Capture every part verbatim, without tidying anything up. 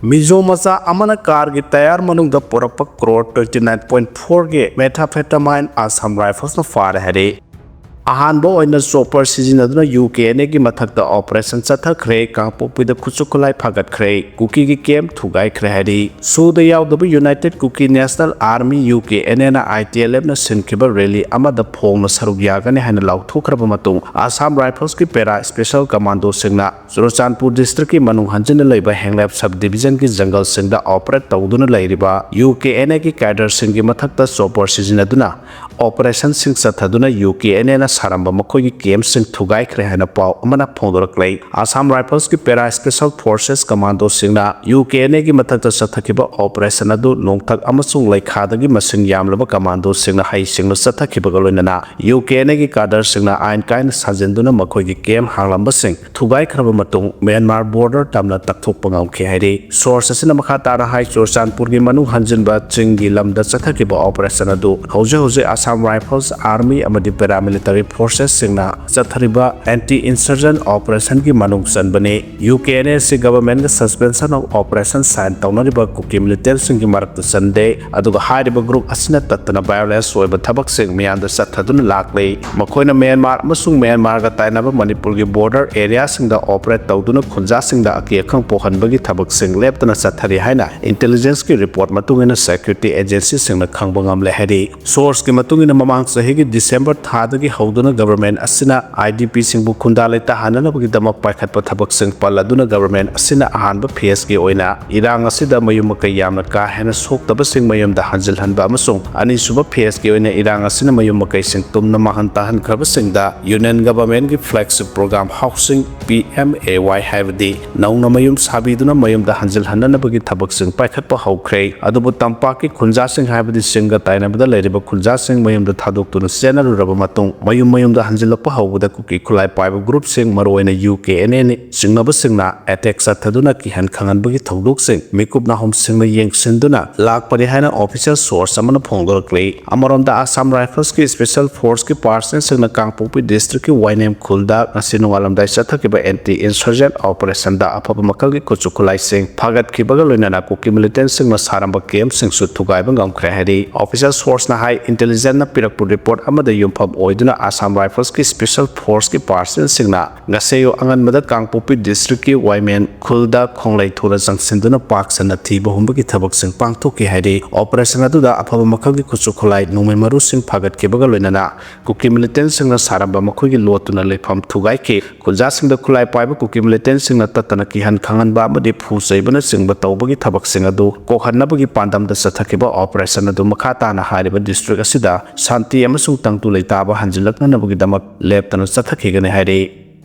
ꯃꯤꯖꯣ ꯃꯆꯥ ꯑꯃꯅ ꯀꯥꯔꯒꯤ ꯇꯌꯥꯔ ꯃꯅꯨꯡꯗ ꯄꯨꯔꯛꯄ ꯀ꯭ꯔꯣꯔ ꯇ꯭ꯋꯦꯟꯇꯤ ꯅꯥꯏꯟ ꯄꯣꯏꯟ ꯐꯣꯔꯒꯤ methamphetamine ꯑꯁꯥꯝ ꯔꯥꯏꯐꯜꯁꯅ ꯐꯥꯔꯦ ꯍꯥꯏꯔꯤ꯫ ꯑꯍꯥꯟꯕ ꯑꯣꯏꯅ ꯆꯣꯄꯔ ꯁꯤꯖꯤꯟꯅꯗꯨꯅ ꯌꯨ ꯀꯦ ꯑꯦꯟ ꯑꯦꯒꯤ ꯃꯊꯛꯇ ꯑꯣꯄꯔꯦꯁꯟ ꯆꯠꯊꯈ꯭ꯔꯦ, ꯀꯥꯡꯄꯣꯛꯄꯤꯗ ꯈꯨꯠꯁꯨ ꯈꯨꯠꯂꯥꯏ ꯐꯥꯒꯠꯈ꯭ꯔꯦ, ꯀꯨꯀꯤꯒꯤ ꯀꯦꯝꯞ ꯊꯨꯒꯥꯏꯈ꯭ꯔꯦ ꯍꯥꯏꯔꯤ꯫ ꯁꯣꯗ ꯌꯥꯎꯗꯕ United Kuki National Army, U K N ꯑꯦꯅ ꯑꯥꯏ ꯇꯤ ꯑꯦꯜ ꯑꯦꯐꯅ ꯁꯤꯟꯈꯤꯕ ꯔꯦꯂꯤ ꯑꯃꯗ ꯐꯣꯡꯅ ꯁꯔꯨꯛ ꯌꯥꯒꯅꯤ ꯍꯥꯏꯅ ꯂꯥꯎꯊꯣꯛꯈ꯭ꯔꯕ ꯃꯇꯨꯡ, ꯑꯁꯥꯝ ꯔꯥꯏꯐꯜꯁꯀꯤ ꯄꯦꯔꯥ ꯁ꯭ꯄꯦꯁꯦꯜ ꯀꯃꯥꯟꯗꯣꯁꯤꯡꯅ ꯆꯨꯔꯆꯥꯟꯄꯨꯔ ꯗꯤꯁꯇ꯭ꯔꯤꯛꯀꯤ ꯃꯅꯨꯡ ꯍꯟꯖꯤꯟꯅ ꯂꯩꯕ ꯍꯦꯡꯂꯦꯞ ꯁꯕ ꯗꯤꯕꯤꯖꯟꯒꯤ ꯖꯪꯒꯜꯁꯤꯡꯗ ꯑꯣꯄꯔꯦꯠ ꯇꯧꯗꯨꯅ ꯂꯩꯔꯤꯕ ꯌꯨ ꯀꯦ ꯑꯦꯟ ꯑꯦꯒꯤ ꯀꯦꯗꯔꯁꯤꯡꯒꯤ ꯃꯊꯛꯇ ꯆꯣꯄꯔ ꯁꯤꯖꯤꯟꯅꯗꯨꯅ ꯑꯣꯄꯔꯦꯁꯟꯁꯤꯡ ꯆꯠꯊꯗꯨꯅ ꯌꯨ ꯀꯦ ꯑꯦꯟ ꯑꯦꯅ ꯁꯥꯔꯝꯕ ꯃꯈꯣꯏꯒꯤ ꯀꯦꯝꯞꯁꯤꯡ ꯊꯨꯒꯥꯏꯈ꯭ꯔꯦ ꯍꯥꯏꯅ ꯄꯥꯎ ꯑꯃꯅ ꯐꯣꯡꯗꯣꯔꯛꯂꯦ꯫ ꯑꯁꯥꯝ ꯔꯥꯏꯐꯜꯁꯀꯤ ꯄꯦꯔꯥ ꯁ꯭ꯄꯦꯁꯦꯜ ꯐꯣꯔꯁꯦꯁ ꯀꯃꯥꯟꯗꯣꯁꯤꯡꯅ ꯌꯨ ꯀꯦ ꯑꯦꯟ ꯑꯦꯒꯤ ꯃꯊꯛꯇ ꯆꯠꯊꯈꯤꯕ ꯑꯣꯄꯔꯦꯁꯟ ꯑꯗꯨ ꯅꯣꯡꯊꯛ ꯑꯃꯁꯨꯡ ꯂꯩꯈꯥꯗꯒꯤ ꯃꯁꯤꯡ ꯌꯥꯝꯂꯕ ꯀꯃꯥꯟꯗꯣꯁꯤꯡꯅ ꯍꯩꯁꯤꯡꯅ ꯆꯠꯊꯈꯤꯕꯒ ꯂꯣꯏꯅꯅ ꯌꯨ ꯀꯦ ꯑꯦꯟ ꯑꯦꯒꯤ ꯀꯥꯗꯔꯁꯤꯡꯅ ꯑꯥꯏꯟ ꯀꯥꯏꯅ ꯁꯥꯖꯤꯟꯗꯨꯅ ꯃꯈꯣꯏꯒꯤ ꯀꯦꯝꯞ ꯍꯥꯡꯂꯝꯕꯁꯤꯡ ꯊꯨꯒꯥꯏꯈ꯭ꯔꯕ ꯃꯇꯨꯡ ꯃ꯭ꯌꯥꯟꯃꯥꯔ ꯕꯣꯔꯗꯔ ꯇꯝꯅ ꯇꯛꯊꯣꯛꯄ ꯉꯝꯈꯤ ꯍꯥꯏꯔꯤ꯫ ꯁꯣꯔꯁ ꯑꯁꯤꯅ ꯃꯈꯥ ꯇꯥꯅ ꯍꯥꯏ, ꯆꯨꯔꯆꯥꯟꯄꯨꯔꯒꯤ ꯃꯅꯨꯡ ꯍꯟꯖꯤꯟꯕ ꯆꯤꯡꯒꯤ ꯂꯝꯗ ꯆꯠꯊꯈꯤꯕ ꯑꯣꯄꯔꯦꯁꯟ ꯑꯗꯨ ꯍꯧꯖꯤꯛ ꯍꯧꯖꯤꯛ ꯑꯁꯥꯝ ꯔꯥꯏꯐꯜꯁ, ꯑꯥꯔꯃꯤ ꯑꯃꯗꯤ ꯄꯦꯔꯥꯃꯤꯂꯤꯇꯔꯤ ꯐꯣꯔꯁꯦꯁꯁꯤꯡꯅ ꯆꯠꯊꯔꯤꯕ ꯑꯦꯟꯇꯤ ꯏꯟꯁꯔꯖꯦꯟ ꯑꯣꯄꯔꯦꯁꯟꯒꯤ ꯃꯅꯨꯡ ꯆꯟꯕꯅꯤ꯫ ꯌꯨ ꯀꯦ ꯑꯦꯟ ꯑꯦ ꯑꯁꯤ ꯒꯚꯔꯟꯃꯦꯟꯠꯒ ꯁꯁꯄꯦꯟꯁꯟ ꯑꯣꯐ ꯑꯣꯄꯔꯦꯁꯟ ꯁꯥꯏꯟ ꯇꯧꯅꯔꯤꯕ ꯀꯨꯀꯤ ꯃꯤꯂꯤꯇꯦꯟꯠꯁꯤꯡꯒꯤ ꯃꯔꯛꯇ ꯆꯟꯗꯦ, ꯑꯗꯨꯒ ꯍꯥꯏꯔꯤꯕ ꯒ꯭ꯔꯨꯞ ꯑꯁꯤꯅ ꯇꯠꯇꯅ ꯚꯥꯏꯑꯣꯂꯦꯟꯁ ꯑꯣꯏꯕ ꯊꯕꯛꯁꯤꯡ ꯃꯤꯌꯥꯝꯗ ꯆꯠꯊꯗꯨꯅ ꯂꯥꯛꯂꯤ꯫ ꯃꯈꯣꯏꯅ ꯃ꯭ꯌꯥꯟꯃꯥꯔ ꯑꯃꯁꯨꯡ ꯃ꯭ꯌꯥꯟꯃꯥꯔꯒ ꯇꯥꯏꯅꯕ ꯃꯅꯤꯄꯨꯔꯒꯤ ꯕꯣꯔꯗꯔ ꯑꯦꯔꯤꯌꯥꯁꯤꯡꯗ ꯑꯣꯄꯔꯦꯠ ꯇꯧꯗꯨꯅ ꯈꯨꯟꯖꯥꯁꯤꯡꯗ ꯑꯀꯤ ꯑꯈꯪ ꯄꯣꯛꯍꯟꯕꯒꯤ ꯊꯕꯛꯁꯤꯡ ꯂꯦꯞꯇꯅ ꯆꯠꯊꯔꯤ ꯍꯥꯏꯅ ꯏꯟꯇꯦꯂꯤꯖꯦꯟꯁꯀꯤ ꯔꯤꯄꯣꯔꯠ ꯃꯇꯨꯡ ꯏꯟꯅ ꯁꯦꯀ꯭ꯌꯨꯔꯤꯇꯤ ꯑꯦꯖꯦꯟꯁꯤꯁꯤꯡꯅ ꯈꯪꯕ ꯉꯝꯂꯦ ꯍꯥꯏꯔꯤ꯫ ꯁꯣꯔꯁꯀꯤ ꯃꯇꯨꯡ ꯏꯟꯅ ꯃꯃꯥꯡ ꯆꯍꯤꯒꯤ ꯗꯤꯁꯦꯝꯕꯔ ꯊꯥꯗꯒꯤ ꯍꯧꯗꯨꯅ ꯒꯚꯔꯟꯃꯦꯟꯠ ꯑꯁꯤꯅ ꯑꯥꯏ ꯗꯤ ꯄꯤꯁꯤꯡꯕꯨ ꯈꯨꯟꯗꯥ ꯂꯩꯇꯥꯍꯟꯅꯅꯕꯒꯤꯗꯃꯛ ꯄꯥꯏꯈꯠꯄ ꯊꯕꯛꯁꯤꯡ ꯄꯜꯂꯗꯨꯅ ꯒꯚꯔꯟꯃꯦꯟꯠ ꯑꯁꯤꯅ ꯑꯍꯥꯟꯕ ꯐꯦꯖꯀꯤ ꯑꯣꯏꯅ ꯏꯔꯥꯡ ꯑꯁꯤꯗ ꯃꯌꯨꯝ ꯃꯀꯩ ꯌꯥꯝꯅ ꯀꯥ ꯍꯦꯟꯅ ꯁꯣꯛꯇꯕꯁꯤꯡ ꯃꯌꯨꯝꯗ ꯍꯟꯖꯤꯜꯍꯟꯕ ꯑꯃꯁꯨꯡ ꯑꯅꯤꯁꯨꯕ ꯐꯦꯖꯀꯤ ꯑꯣꯏꯅ ꯏꯔꯥꯡ ꯑꯁꯤꯅ ꯃꯌꯨꯝ ꯃꯀꯩꯁꯤꯡ ꯇꯨꯝꯅ ꯃꯥꯡꯍꯟ ꯇꯥꯍꯟꯈ꯭ꯔꯕꯁꯤꯡꯗ ꯌꯨꯅꯤꯌꯟ ꯒꯚꯔꯟꯃꯦꯟꯠꯀꯤ flagship programme housing, P M A Y ꯍꯥꯏꯕꯗꯤ ꯅꯧꯅ ꯃꯌꯨꯝ ꯁꯥꯕꯤꯗꯨꯅ ꯃꯌꯨꯝꯗ ꯍꯟꯖꯤꯜꯍꯟꯅꯅꯕꯒꯤ ꯊꯕꯛꯁꯤꯡ ꯄꯥꯏꯈꯠꯄ ꯍꯧꯈ꯭ꯔꯦ꯫ ꯑꯗꯨꯕꯨ ꯇꯝꯄꯥꯛꯀꯤ ꯈꯨꯟꯖꯥꯁꯤꯡ ꯍꯥꯏꯕꯗꯤ ꯆꯤꯡꯒ ꯇꯥꯏꯅꯕꯗ ꯂꯩꯔꯤꯕ ꯈꯨꯟꯖꯥꯁꯤꯡ ꯃꯌꯨꯝꯗ ꯊꯥꯗꯣꯛꯇꯨꯅ ꯆꯦꯟꯅꯔꯨꯔꯕ ꯃꯇꯨꯡ ꯃꯌꯨꯝ ꯃꯌꯨꯝꯗ ꯍꯟꯖꯤꯜꯂꯛꯄ ꯍꯧꯕꯗ ꯀꯨꯀꯤ ꯈꯨꯠꯂꯥꯏ ꯄꯥꯏꯕ ꯒ꯭ꯔꯨꯞꯁꯤꯡ, ꯃꯔꯨꯑꯣꯏꯅ ꯌꯨ ꯀꯦ ꯑꯦꯟ ꯑꯦꯅꯤ ꯆꯤꯡꯅꯕꯁꯤꯡꯅ ꯑꯦꯇꯦꯛ ꯆꯠꯊꯗꯨꯅ ꯀꯤꯍꯟ ꯈꯪꯍꯟꯕꯒꯤ ꯊꯧꯗꯣꯛꯁꯤꯡ ꯃꯤꯀꯨꯞ ꯅꯥꯍꯨꯝꯁꯤꯡꯅ ꯌꯦꯡꯁꯤꯟꯗꯨꯅ ꯂꯥꯛꯄꯅꯤ ꯍꯥꯏꯅ ꯑꯣꯐꯤꯁꯤꯌꯦꯜ ꯁꯣꯔꯁ ꯑꯃꯅ ꯐꯣꯡꯗꯣꯔꯛꯂꯤ꯫ ꯑꯃꯔꯣꯝꯗ, ꯑꯁꯥꯝ ꯔꯥꯏꯐꯜꯁꯀꯤ ꯁ꯭ꯄꯦꯁꯦꯜ ꯐꯣꯔꯁꯀꯤ ꯄꯥꯔꯁꯅꯦꯜꯁꯤꯡꯅ ꯀꯥꯡꯄꯣꯛꯄꯤ ꯗꯤꯁꯇ꯭ꯔꯤꯛꯀꯤ ꯋꯥꯏꯅꯦꯝ ꯈꯨꯜꯗ ꯉꯁꯤ ꯅꯣꯡꯉꯥꯜꯂꯝꯗꯥꯏ ꯆꯠꯊꯈꯤꯕ ꯑꯦꯟꯇꯤ ꯏꯟꯁꯔꯖꯦꯟ ꯑꯣꯄꯔꯦꯁꯟꯗ ꯑꯐꯕ ꯃꯈꯜꯒꯤ ꯈꯨꯠꯁꯨ ꯈꯨꯠꯂꯥꯏꯁꯤꯡ ꯐꯥꯒꯠꯈꯤꯕꯒ ꯂꯣꯏꯅꯅ ꯀꯨꯀꯤ ꯃꯤꯂꯤꯇꯦꯟꯁꯤꯡꯅ ꯁꯥꯔꯝꯕ ꯀꯦꯝꯞꯁꯤꯡꯁꯨ ꯊꯨꯒꯥꯏꯕ ꯉꯝꯈ꯭ꯔꯦ ꯍꯥꯏꯔꯤ꯫ ꯑꯣꯐꯤꯁꯤꯌꯦꯜ ꯁꯣꯔꯁꯅ ꯍꯥꯏ, ꯏꯟꯇꯦꯂꯤꯖꯦꯟꯁꯅ ꯄꯤꯔꯛꯄ ꯔꯤꯄꯣꯔꯠ ꯑꯃꯗ ꯌꯨꯝꯐꯝ ꯑꯣꯏꯗꯨꯅ ꯑꯁꯥꯝ ꯔꯥꯏꯐꯜꯁꯀꯤ ꯁ꯭ꯄꯦꯁꯦꯜ ꯐꯣꯔꯁꯀꯤ ꯄꯥꯔꯁꯅꯦꯜꯁꯤꯡꯅ ꯉꯁꯤ ꯑꯌꯨꯛ ꯑꯉꯟꯕꯗ ꯀꯥꯡꯄꯣꯛꯄꯤ ꯗꯤꯁꯇ꯭ꯔꯤꯛꯀꯤ ꯋꯥꯏꯃꯦꯟ ꯈꯨꯜꯗ ꯈꯣꯡꯂꯩ ꯊꯨꯅ ꯆꯪꯁꯤꯟꯗꯨꯅ ꯄꯥꯛ ꯁꯟꯅ ꯊꯤꯕ ꯍꯨꯝꯕꯒꯤ ꯊꯕꯛꯁꯤꯡ ꯄꯥꯡꯊꯣꯛꯈꯤ ꯍꯥꯏꯔꯤ꯫ ꯑꯣꯄꯔꯦꯁꯟ ꯑꯗꯨꯗ ꯑꯐꯕ ꯃꯈꯜꯒꯤ ꯈꯨꯠꯁꯨ ꯈꯨꯠꯂꯥꯏ, ꯅꯣꯡꯃꯩ ꯃꯔꯨꯁꯤꯡ ꯐꯥꯒꯠꯈꯤꯕꯒ ꯂꯣꯏꯅꯅ ꯀꯨꯀꯤ ꯃꯤꯂꯤꯇꯦꯟꯁꯤꯡꯅ ꯁꯥꯔꯝꯕ ꯃꯈꯣꯏꯒꯤ ꯂꯣꯠꯇꯨꯅ ꯂꯩꯐꯝ ꯊꯨꯒꯥꯏꯈꯤ꯫ ꯈꯨꯟꯖꯥꯁꯤꯡꯗ ꯈꯨꯠꯂꯥꯏ ꯄꯥꯏꯕ ꯀꯨꯀꯤ ꯃꯤꯂꯤꯇꯦꯟꯁꯤꯡꯅ ꯇꯠꯇꯅ ꯀꯤꯍꯟ ꯈꯪꯍꯟꯕ ꯑꯃꯗꯤ ꯐꯨ ꯆꯩꯕꯅꯆꯤꯡꯕ ꯇꯧꯕꯒꯤ ꯊꯕꯛꯁꯤꯡ ꯑꯗꯨ ꯀꯣꯛꯍꯟꯅꯕꯒꯤ ꯄꯥꯟꯗꯝꯗ ꯆꯠꯊꯈꯤꯕ ꯑꯣꯄꯔꯦꯁꯟ ꯑꯗꯨ ꯃꯈꯥ ꯇꯥꯅ ꯍꯥꯏꯔꯤꯕ ꯗꯤꯁꯇ꯭ꯔꯤꯛ ꯑꯁꯤꯗ ꯁꯥꯟꯇꯤ ꯑꯃꯁꯨꯡ ꯇꯪꯗꯨ ꯂꯩꯇꯥꯕ ꯍꯟꯖꯤꯜꯂꯛꯅꯅꯕꯒꯤꯗꯃꯛ ꯂꯦꯞꯇꯅ ꯆꯠꯊꯈꯤꯒꯅꯤ ꯍꯥꯏꯔꯤ꯫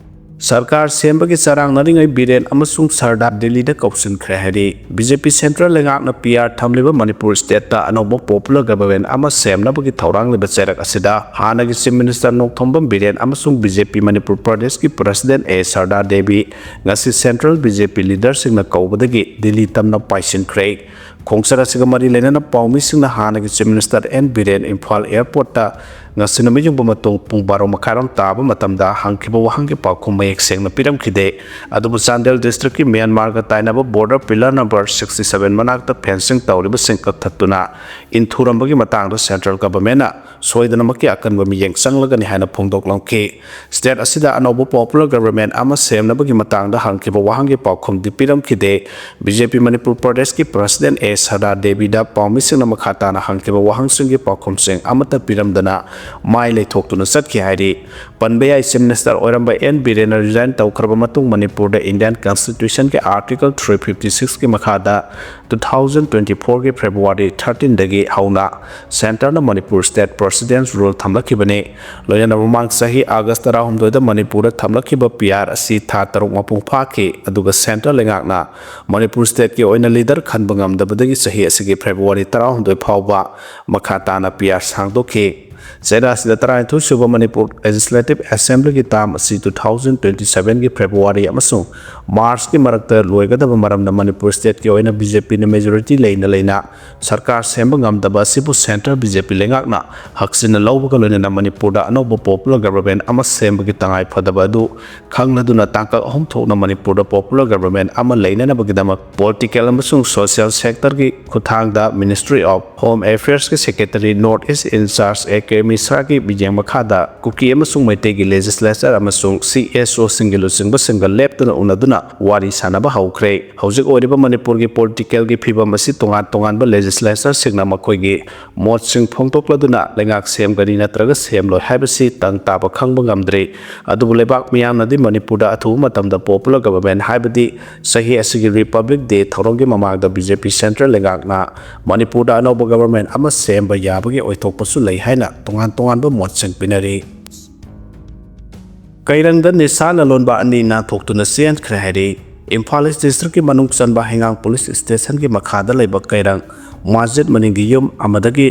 ꯁꯔꯀꯥꯔ ꯁꯦꯝꯕꯒꯤ ꯆꯔꯥꯡꯅꯔꯤꯉꯩ ꯕꯤꯔꯦꯟ ꯑꯃꯁꯨꯡ ꯁꯔꯗꯥꯔ ꯗꯤꯜꯂꯤꯗ ꯀꯧꯁꯤꯟꯈ꯭ꯔꯦ ꯍꯥꯏꯔꯤ꯫ ꯕꯤ ꯖꯦ ꯄꯤ ꯁꯦꯟꯇ꯭ꯔꯦꯜ ꯂꯩꯉꯥꯛꯅ ꯄꯤ ꯑꯥꯔ ꯊꯝꯂꯤꯕ ꯃꯅꯤꯄꯨꯔ ꯁ꯭ꯇꯦꯠꯇ ꯑꯅꯧꯕ ꯄꯣꯄꯨꯂꯔ ꯒꯚꯔꯟꯃꯦꯟꯠ ꯑꯃ ꯁꯦꯝꯅꯕꯒꯤ ꯊꯧꯔꯥꯡꯂꯤꯕ ꯆꯩꯔꯛ ꯑꯁꯤꯗ ꯍꯥꯟꯅꯒꯤ ꯆꯤꯐ ꯃꯤꯅꯤꯁꯇꯔ ꯅꯣꯡꯊꯣꯝꯕꯝ ꯕꯤꯔꯦꯟ ꯑꯃꯁꯨꯡ ꯕꯤ ꯖꯦ ꯄꯤ ꯃꯅꯤꯄꯨꯔ ꯄ꯭ꯔꯗꯦꯁꯀꯤ ꯄ꯭ꯔꯁꯤꯗꯦꯟꯠ ꯑꯦ ꯁꯔꯗꯥꯔ ꯗꯦꯕꯤ ꯉꯁꯤ ꯁꯦꯟꯇ꯭ꯔꯦꯜ ꯕꯤ ꯖꯦ ꯄꯤ ꯂꯤꯗꯔꯁꯤꯡꯅ ꯀꯧꯕꯗꯒꯤ ꯗꯤꯜꯂꯤ ꯇꯝꯅ ꯄꯥꯏꯁꯤꯟꯈ꯭ꯔꯦ꯫ ꯈꯣꯡꯆꯠ ꯑꯁꯤꯒ ꯃꯔꯤ ꯂꯩꯅꯅ ꯄꯥꯎꯃꯤꯁꯤꯡꯅ ꯍꯥꯟꯅꯒꯤ chief minister N Biren Imphal ꯑꯦꯌꯔꯄꯣꯔꯠꯇ ꯉꯁꯤ ꯅꯨꯃꯤꯠ ꯌꯨꯡꯕ ꯃꯇꯨꯡ ꯄꯨꯡ ꯕꯥꯔꯣ ꯃꯈꯥꯏꯔꯣꯝ ꯇꯥꯕ ꯃꯇꯝꯗ ꯍꯪꯈꯤꯕ ꯋꯥꯍꯪꯒꯤ ꯄꯥꯎꯈꯨꯝ ꯃꯌꯦꯛ ꯁꯦꯡꯅ ꯄꯤꯔꯝꯈꯤꯗꯦ꯫ ꯑꯗꯨꯕꯨ ꯆꯥꯟꯗꯦꯜ ꯗꯤꯁꯇ꯭ꯔꯤꯛꯀꯤ ꯃ꯭ꯌꯥꯟꯃꯥꯔꯒ ꯇꯥꯏꯅꯕ border pillar number sixty seven ꯃꯅꯥꯛꯇ ꯐꯦꯟꯁꯤꯡ ꯇꯧꯔꯤꯕꯁꯤꯡ ꯀꯛꯊꯠꯇꯨꯅ ꯏꯟꯊꯨꯔꯝꯕꯒꯤ ꯃꯇꯥꯡꯗ ꯁꯦꯟꯇ꯭ꯔꯦꯜ ꯒꯚꯔꯟꯃꯦꯟꯠꯅ ꯁꯣꯏꯗꯅꯃꯛꯀꯤ ꯑꯀꯟꯕ ꯃꯤꯠꯌꯦꯡ ꯆꯪꯂꯒꯅꯤ ꯍꯥꯏꯅ ꯐꯣꯡꯗꯣꯛꯂꯝꯈꯤ꯫ ꯁ꯭ꯇꯦꯠ ꯑꯁꯤꯗ ꯑꯅꯧꯕ ꯄꯣꯄꯨꯂꯔ ꯒꯚꯔꯟꯃꯦꯟꯠ ꯑꯃ ꯁꯦꯝꯅꯕꯒꯤ ꯃꯇꯥꯡꯗ ꯍꯪꯈꯤꯕ ꯋꯥꯍꯪꯒꯤ ꯄꯥꯎꯈꯨꯝꯗꯤ ꯄꯤꯔꯝꯈꯤꯗꯦ꯫ ꯕꯤ ꯖꯦ ꯄꯤ ꯃꯅꯤꯄꯨꯔ ꯄ꯭ꯔꯗꯦꯁꯀꯤ ꯄ꯭ꯔꯁꯤꯗꯦꯟꯠ ꯑꯦ ꯁꯔꯗꯥꯔ ꯗꯦꯕꯤꯗ ꯄꯥꯎꯃꯤꯁꯤꯡꯅ ꯃꯈꯥ ꯇꯥꯅ ꯍꯪꯈꯤꯕ ꯋꯥꯍꯪꯁꯤꯡꯒꯤ ꯄꯥꯎꯈꯨꯝꯁꯤꯡ ꯑꯃꯠꯇ ꯄꯤꯔꯝꯗꯅ ꯃꯥꯏ ꯂꯩꯊꯣꯛꯇꯨꯅ ꯆꯠꯈꯤ ꯍꯥꯏꯔꯤ꯫ ꯄꯟꯕ ꯌꯥꯏ, ꯆꯤꯐ ꯃꯤꯅꯤꯁꯇꯔ ꯑꯣꯏꯔꯝꯕ ꯑꯦꯟ ꯕꯤꯔꯦꯟꯅ ꯔꯤꯖꯥꯏꯟ ꯇꯧꯈ꯭ꯔꯕ ꯃꯇꯨꯡ ꯃꯅꯤꯄꯨꯔꯗ ꯏꯟꯗꯤꯌꯟ ꯀꯟꯁꯇꯤꯇ꯭ꯌꯨꯁꯟꯒꯤ ꯑꯥꯔꯇꯤꯀꯜ ꯊ꯭ꯔꯤ ꯐꯤꯐꯇꯤ ꯁꯤꯛꯁꯀꯤ ꯃꯈꯥꯗ ꯇꯨ ꯊꯥꯎꯖꯟ ꯇ꯭ꯋꯦꯟꯇꯤ ꯐꯣꯔꯒꯤ ꯐꯦꯕ꯭ꯔꯨꯋꯥꯔꯤ ꯊꯥꯔꯇꯤꯟꯗꯒꯤ ꯍꯧꯅ ꯁꯦꯟꯇꯔꯅ ꯃꯅꯤꯄꯨꯔ ꯁ꯭ꯇꯦꯠ ꯄ꯭ꯔꯁꯤꯗꯦꯟꯠ ꯔꯨꯜ ꯊꯝꯂꯛꯈꯤꯕꯅꯤ꯫ ꯂꯣꯏꯅꯅ ꯃꯃꯥꯡ ꯆꯍꯤ ꯑꯥꯒꯁ ꯇꯔꯥꯍꯨꯝꯗꯣꯏꯗ ꯃꯅꯤꯄꯨꯔꯗ ꯊꯝꯂꯛꯈꯤꯕ ꯄꯤ ꯑꯥꯔ ꯑꯁꯤ ꯊꯥ ꯇꯔꯨꯛ ꯃꯄꯨꯡ ꯐꯥꯈꯤ, ꯑꯗꯨꯒ ꯁꯦꯟꯇ꯭ꯔꯦꯜ ꯂꯩꯉꯥꯛꯅ ꯃꯅꯤꯄꯨꯔ ꯁ꯭ꯇꯦꯠꯀꯤ ꯑꯣꯏꯅ ꯂꯤꯗꯔ ꯈꯟꯕ ꯉꯝꯗꯕꯗꯒꯤ ꯆꯍꯤ ꯑꯁꯤꯒꯤ ꯐꯦꯕ꯭ꯔꯨꯋꯥꯔꯤ ꯇꯔꯥꯍꯨꯝꯗꯣꯏ ꯐꯥꯎꯕ ꯃꯈꯥ ꯇꯥꯅ ꯄꯤ ꯑꯥꯔ ꯁꯥꯡꯗꯣꯛꯈꯤ꯫ ꯆꯩꯔꯥꯁꯤꯗ ꯇꯔꯥꯅꯤꯊꯣꯏ ꯁꯨꯕ ꯃꯅꯤꯄꯨꯔ ꯂꯦꯖꯤꯁꯂꯦꯇꯤꯚ ꯑꯦꯁꯦꯝꯕ꯭ꯂꯤꯒꯤ ꯇꯥꯝ ꯑꯁꯤ two thousand twenty seven ꯒꯤ ꯐꯦꯕ꯭ꯔꯨꯋꯥꯔꯤ ꯑꯃꯁꯨꯡ ꯃꯥꯔꯆꯀꯤ ꯃꯔꯛꯇ ꯂꯣꯏꯒꯗꯕ ꯃꯔꯝꯅ ꯃꯅꯤꯄꯨꯔ ꯁ꯭ꯇꯦꯠꯀꯤ ꯑꯣꯏꯅ ꯕꯤꯖꯦꯄꯤꯅ ꯃꯦꯖꯣꯔꯤꯇꯤ ꯂꯩꯅ ꯂꯩꯅ ꯁꯔꯀꯥꯔ ꯁꯦꯝꯕ ꯉꯝꯗꯕ ꯑꯁꯤꯕꯨ ꯁꯦꯟꯇ꯭ꯔꯦꯜ ꯕꯤꯖꯦꯄꯤ ꯂꯩꯉꯥꯛꯅ ꯍꯛꯆꯤꯟꯅ ꯂꯧꯕꯒ ꯂꯣꯏꯅꯅ ꯃꯅꯤꯄꯨꯔꯗ ꯑꯅꯧꯕ ꯄꯣꯄꯨꯂꯔ ꯒꯚꯔꯟꯃꯦꯟꯠ ꯑꯃ ꯁꯦꯝꯕꯒꯤ ꯇꯉꯥꯏ ꯐꯗꯕ ꯑꯗꯨ ꯈꯪꯂꯗꯨꯅ ꯇꯥꯡꯀꯛ ꯑꯍꯨꯝ ꯊꯣꯛꯅ ꯃꯅꯤꯄꯨꯔꯗ ꯄꯣꯄꯨꯂꯔ ꯒꯚꯔꯟꯃꯦꯟꯠ ꯑꯃ ꯂꯩꯅꯅꯕꯒꯤꯗꯃꯛ ꯄꯣꯂꯤꯇꯤꯀꯦꯜ ꯑꯃꯁꯨꯡ ꯁꯣꯁꯤꯌꯦꯜ ꯁꯦꯛꯇꯔꯒꯤ ꯈꯨꯠꯊꯥꯡꯗ ꯃꯤꯅꯤꯁꯇ꯭ꯔꯤ ꯑꯣꯐ ꯍꯣꯝ ꯑꯦꯐꯤꯌꯔꯁꯀꯤ secretary north east in charge A K ꯃꯤꯁ꯭ꯔꯥꯒꯤ ꯃꯤꯠꯌꯦꯡ ꯃꯈꯥꯗ ꯀꯨꯀꯤ ꯑꯃꯁꯨꯡ ꯃꯩꯇꯩꯒꯤ ꯂꯦꯖꯤꯁꯂꯦꯆꯔ ꯑꯃꯁꯨꯡ ꯁꯤ ꯑꯦꯁ ꯑꯣꯁꯤꯡꯒꯤ ꯂꯨꯆꯤꯡꯕꯁꯤꯡꯒ ꯂꯦꯞꯇꯨꯅ ꯎꯅꯗꯨꯅ ꯋꯥꯔꯤ ꯁꯥꯅꯕ ꯍꯧꯈ꯭ꯔꯦ꯫ ꯍꯧꯖꯤꯛ ꯑꯣꯏꯔꯤꯕ ꯃꯅꯤꯄꯨꯔꯒꯤ ꯄꯣꯂꯤꯇꯤꯀꯦꯜꯒꯤ ꯐꯤꯕꯝ ꯑꯁꯤ ꯇꯣꯉꯥꯟ ꯇꯣꯉꯥꯟꯕ ꯂꯦꯖꯤꯁꯂꯦꯆꯔꯁꯤꯡꯅ ꯃꯈꯣꯏꯒꯤ ꯃꯣꯠꯁꯤꯡ ꯐꯣꯡꯗꯣꯛꯂꯗꯨꯅ ꯂꯩꯉꯥꯛ ꯁꯦꯝꯒꯅꯤ ꯅꯠꯇ꯭ꯔꯒ ꯁꯦꯝꯂꯣꯏ ꯍꯥꯏꯕꯁꯤ ꯇꯪ ꯇꯥꯕ ꯈꯪꯕ ꯉꯝꯗ꯭ꯔꯤ꯫ ꯑꯗꯨꯕꯨ ꯂꯩꯕꯥꯛ ꯃꯤꯌꯥꯝꯅꯗꯤ ꯃꯅꯤꯄꯨꯔꯗ ꯑꯊꯨꯕ ꯃꯇꯝꯗ ꯄꯣꯄꯨꯂꯔ ꯒꯚꯔꯟꯃꯦꯟꯠ, ꯍꯥꯏꯕꯗꯤ ꯆꯍꯤ ꯑꯁꯤꯒꯤ ꯔꯤꯄꯕ꯭ꯂꯤꯛ ꯗꯦ ꯊꯧꯔꯝꯒꯤ ꯃꯃꯥꯡꯗ ꯕꯤꯖꯦꯄꯤ ꯁꯦꯟꯇ꯭ꯔꯦꯜ ꯂꯩꯉꯥꯛꯅ ꯃꯅꯤꯄꯨꯔꯗ ꯑꯅꯧꯕ ꯒꯚꯔꯟꯃꯦꯟꯠ ꯑꯃ ꯁꯦꯝꯕ ꯌꯥꯕꯒꯤ ꯑꯣꯏꯊꯣꯛꯄꯁꯨ ꯂꯩ ꯍꯥꯏꯅ ꯇꯣꯉꯥꯟ ꯇꯣꯉꯥꯟꯕ ꯃꯣꯠꯁꯤꯡ ꯄꯤꯅꯔꯤ꯫ ꯀꯩꯔꯪꯗ ꯅꯤꯁꯥ ꯂꯂꯣꯟꯕ ꯑꯅꯤ ꯅꯥꯟꯊꯣꯛꯇꯨꯅ ꯆꯦꯟꯈ꯭ꯔꯦ ꯍꯥꯏꯔꯤ꯫ ꯏꯝꯐꯥꯜ ꯏꯁ ꯗꯤꯁꯇ꯭ꯔꯤꯛꯀꯤ ꯃꯅꯨꯡ ꯆꯟꯕ ꯍꯩꯉꯥꯡ ꯄꯨꯂꯤꯁ ꯁ꯭ꯇꯦꯁꯟꯒꯤ ꯃꯈꯥꯗ ꯂꯩꯕ ꯀꯩꯔꯪ ꯃꯁꯖꯤꯗ ꯃꯅꯤꯡꯒꯤ ꯌꯨꯝ ꯑꯃꯗꯒꯤ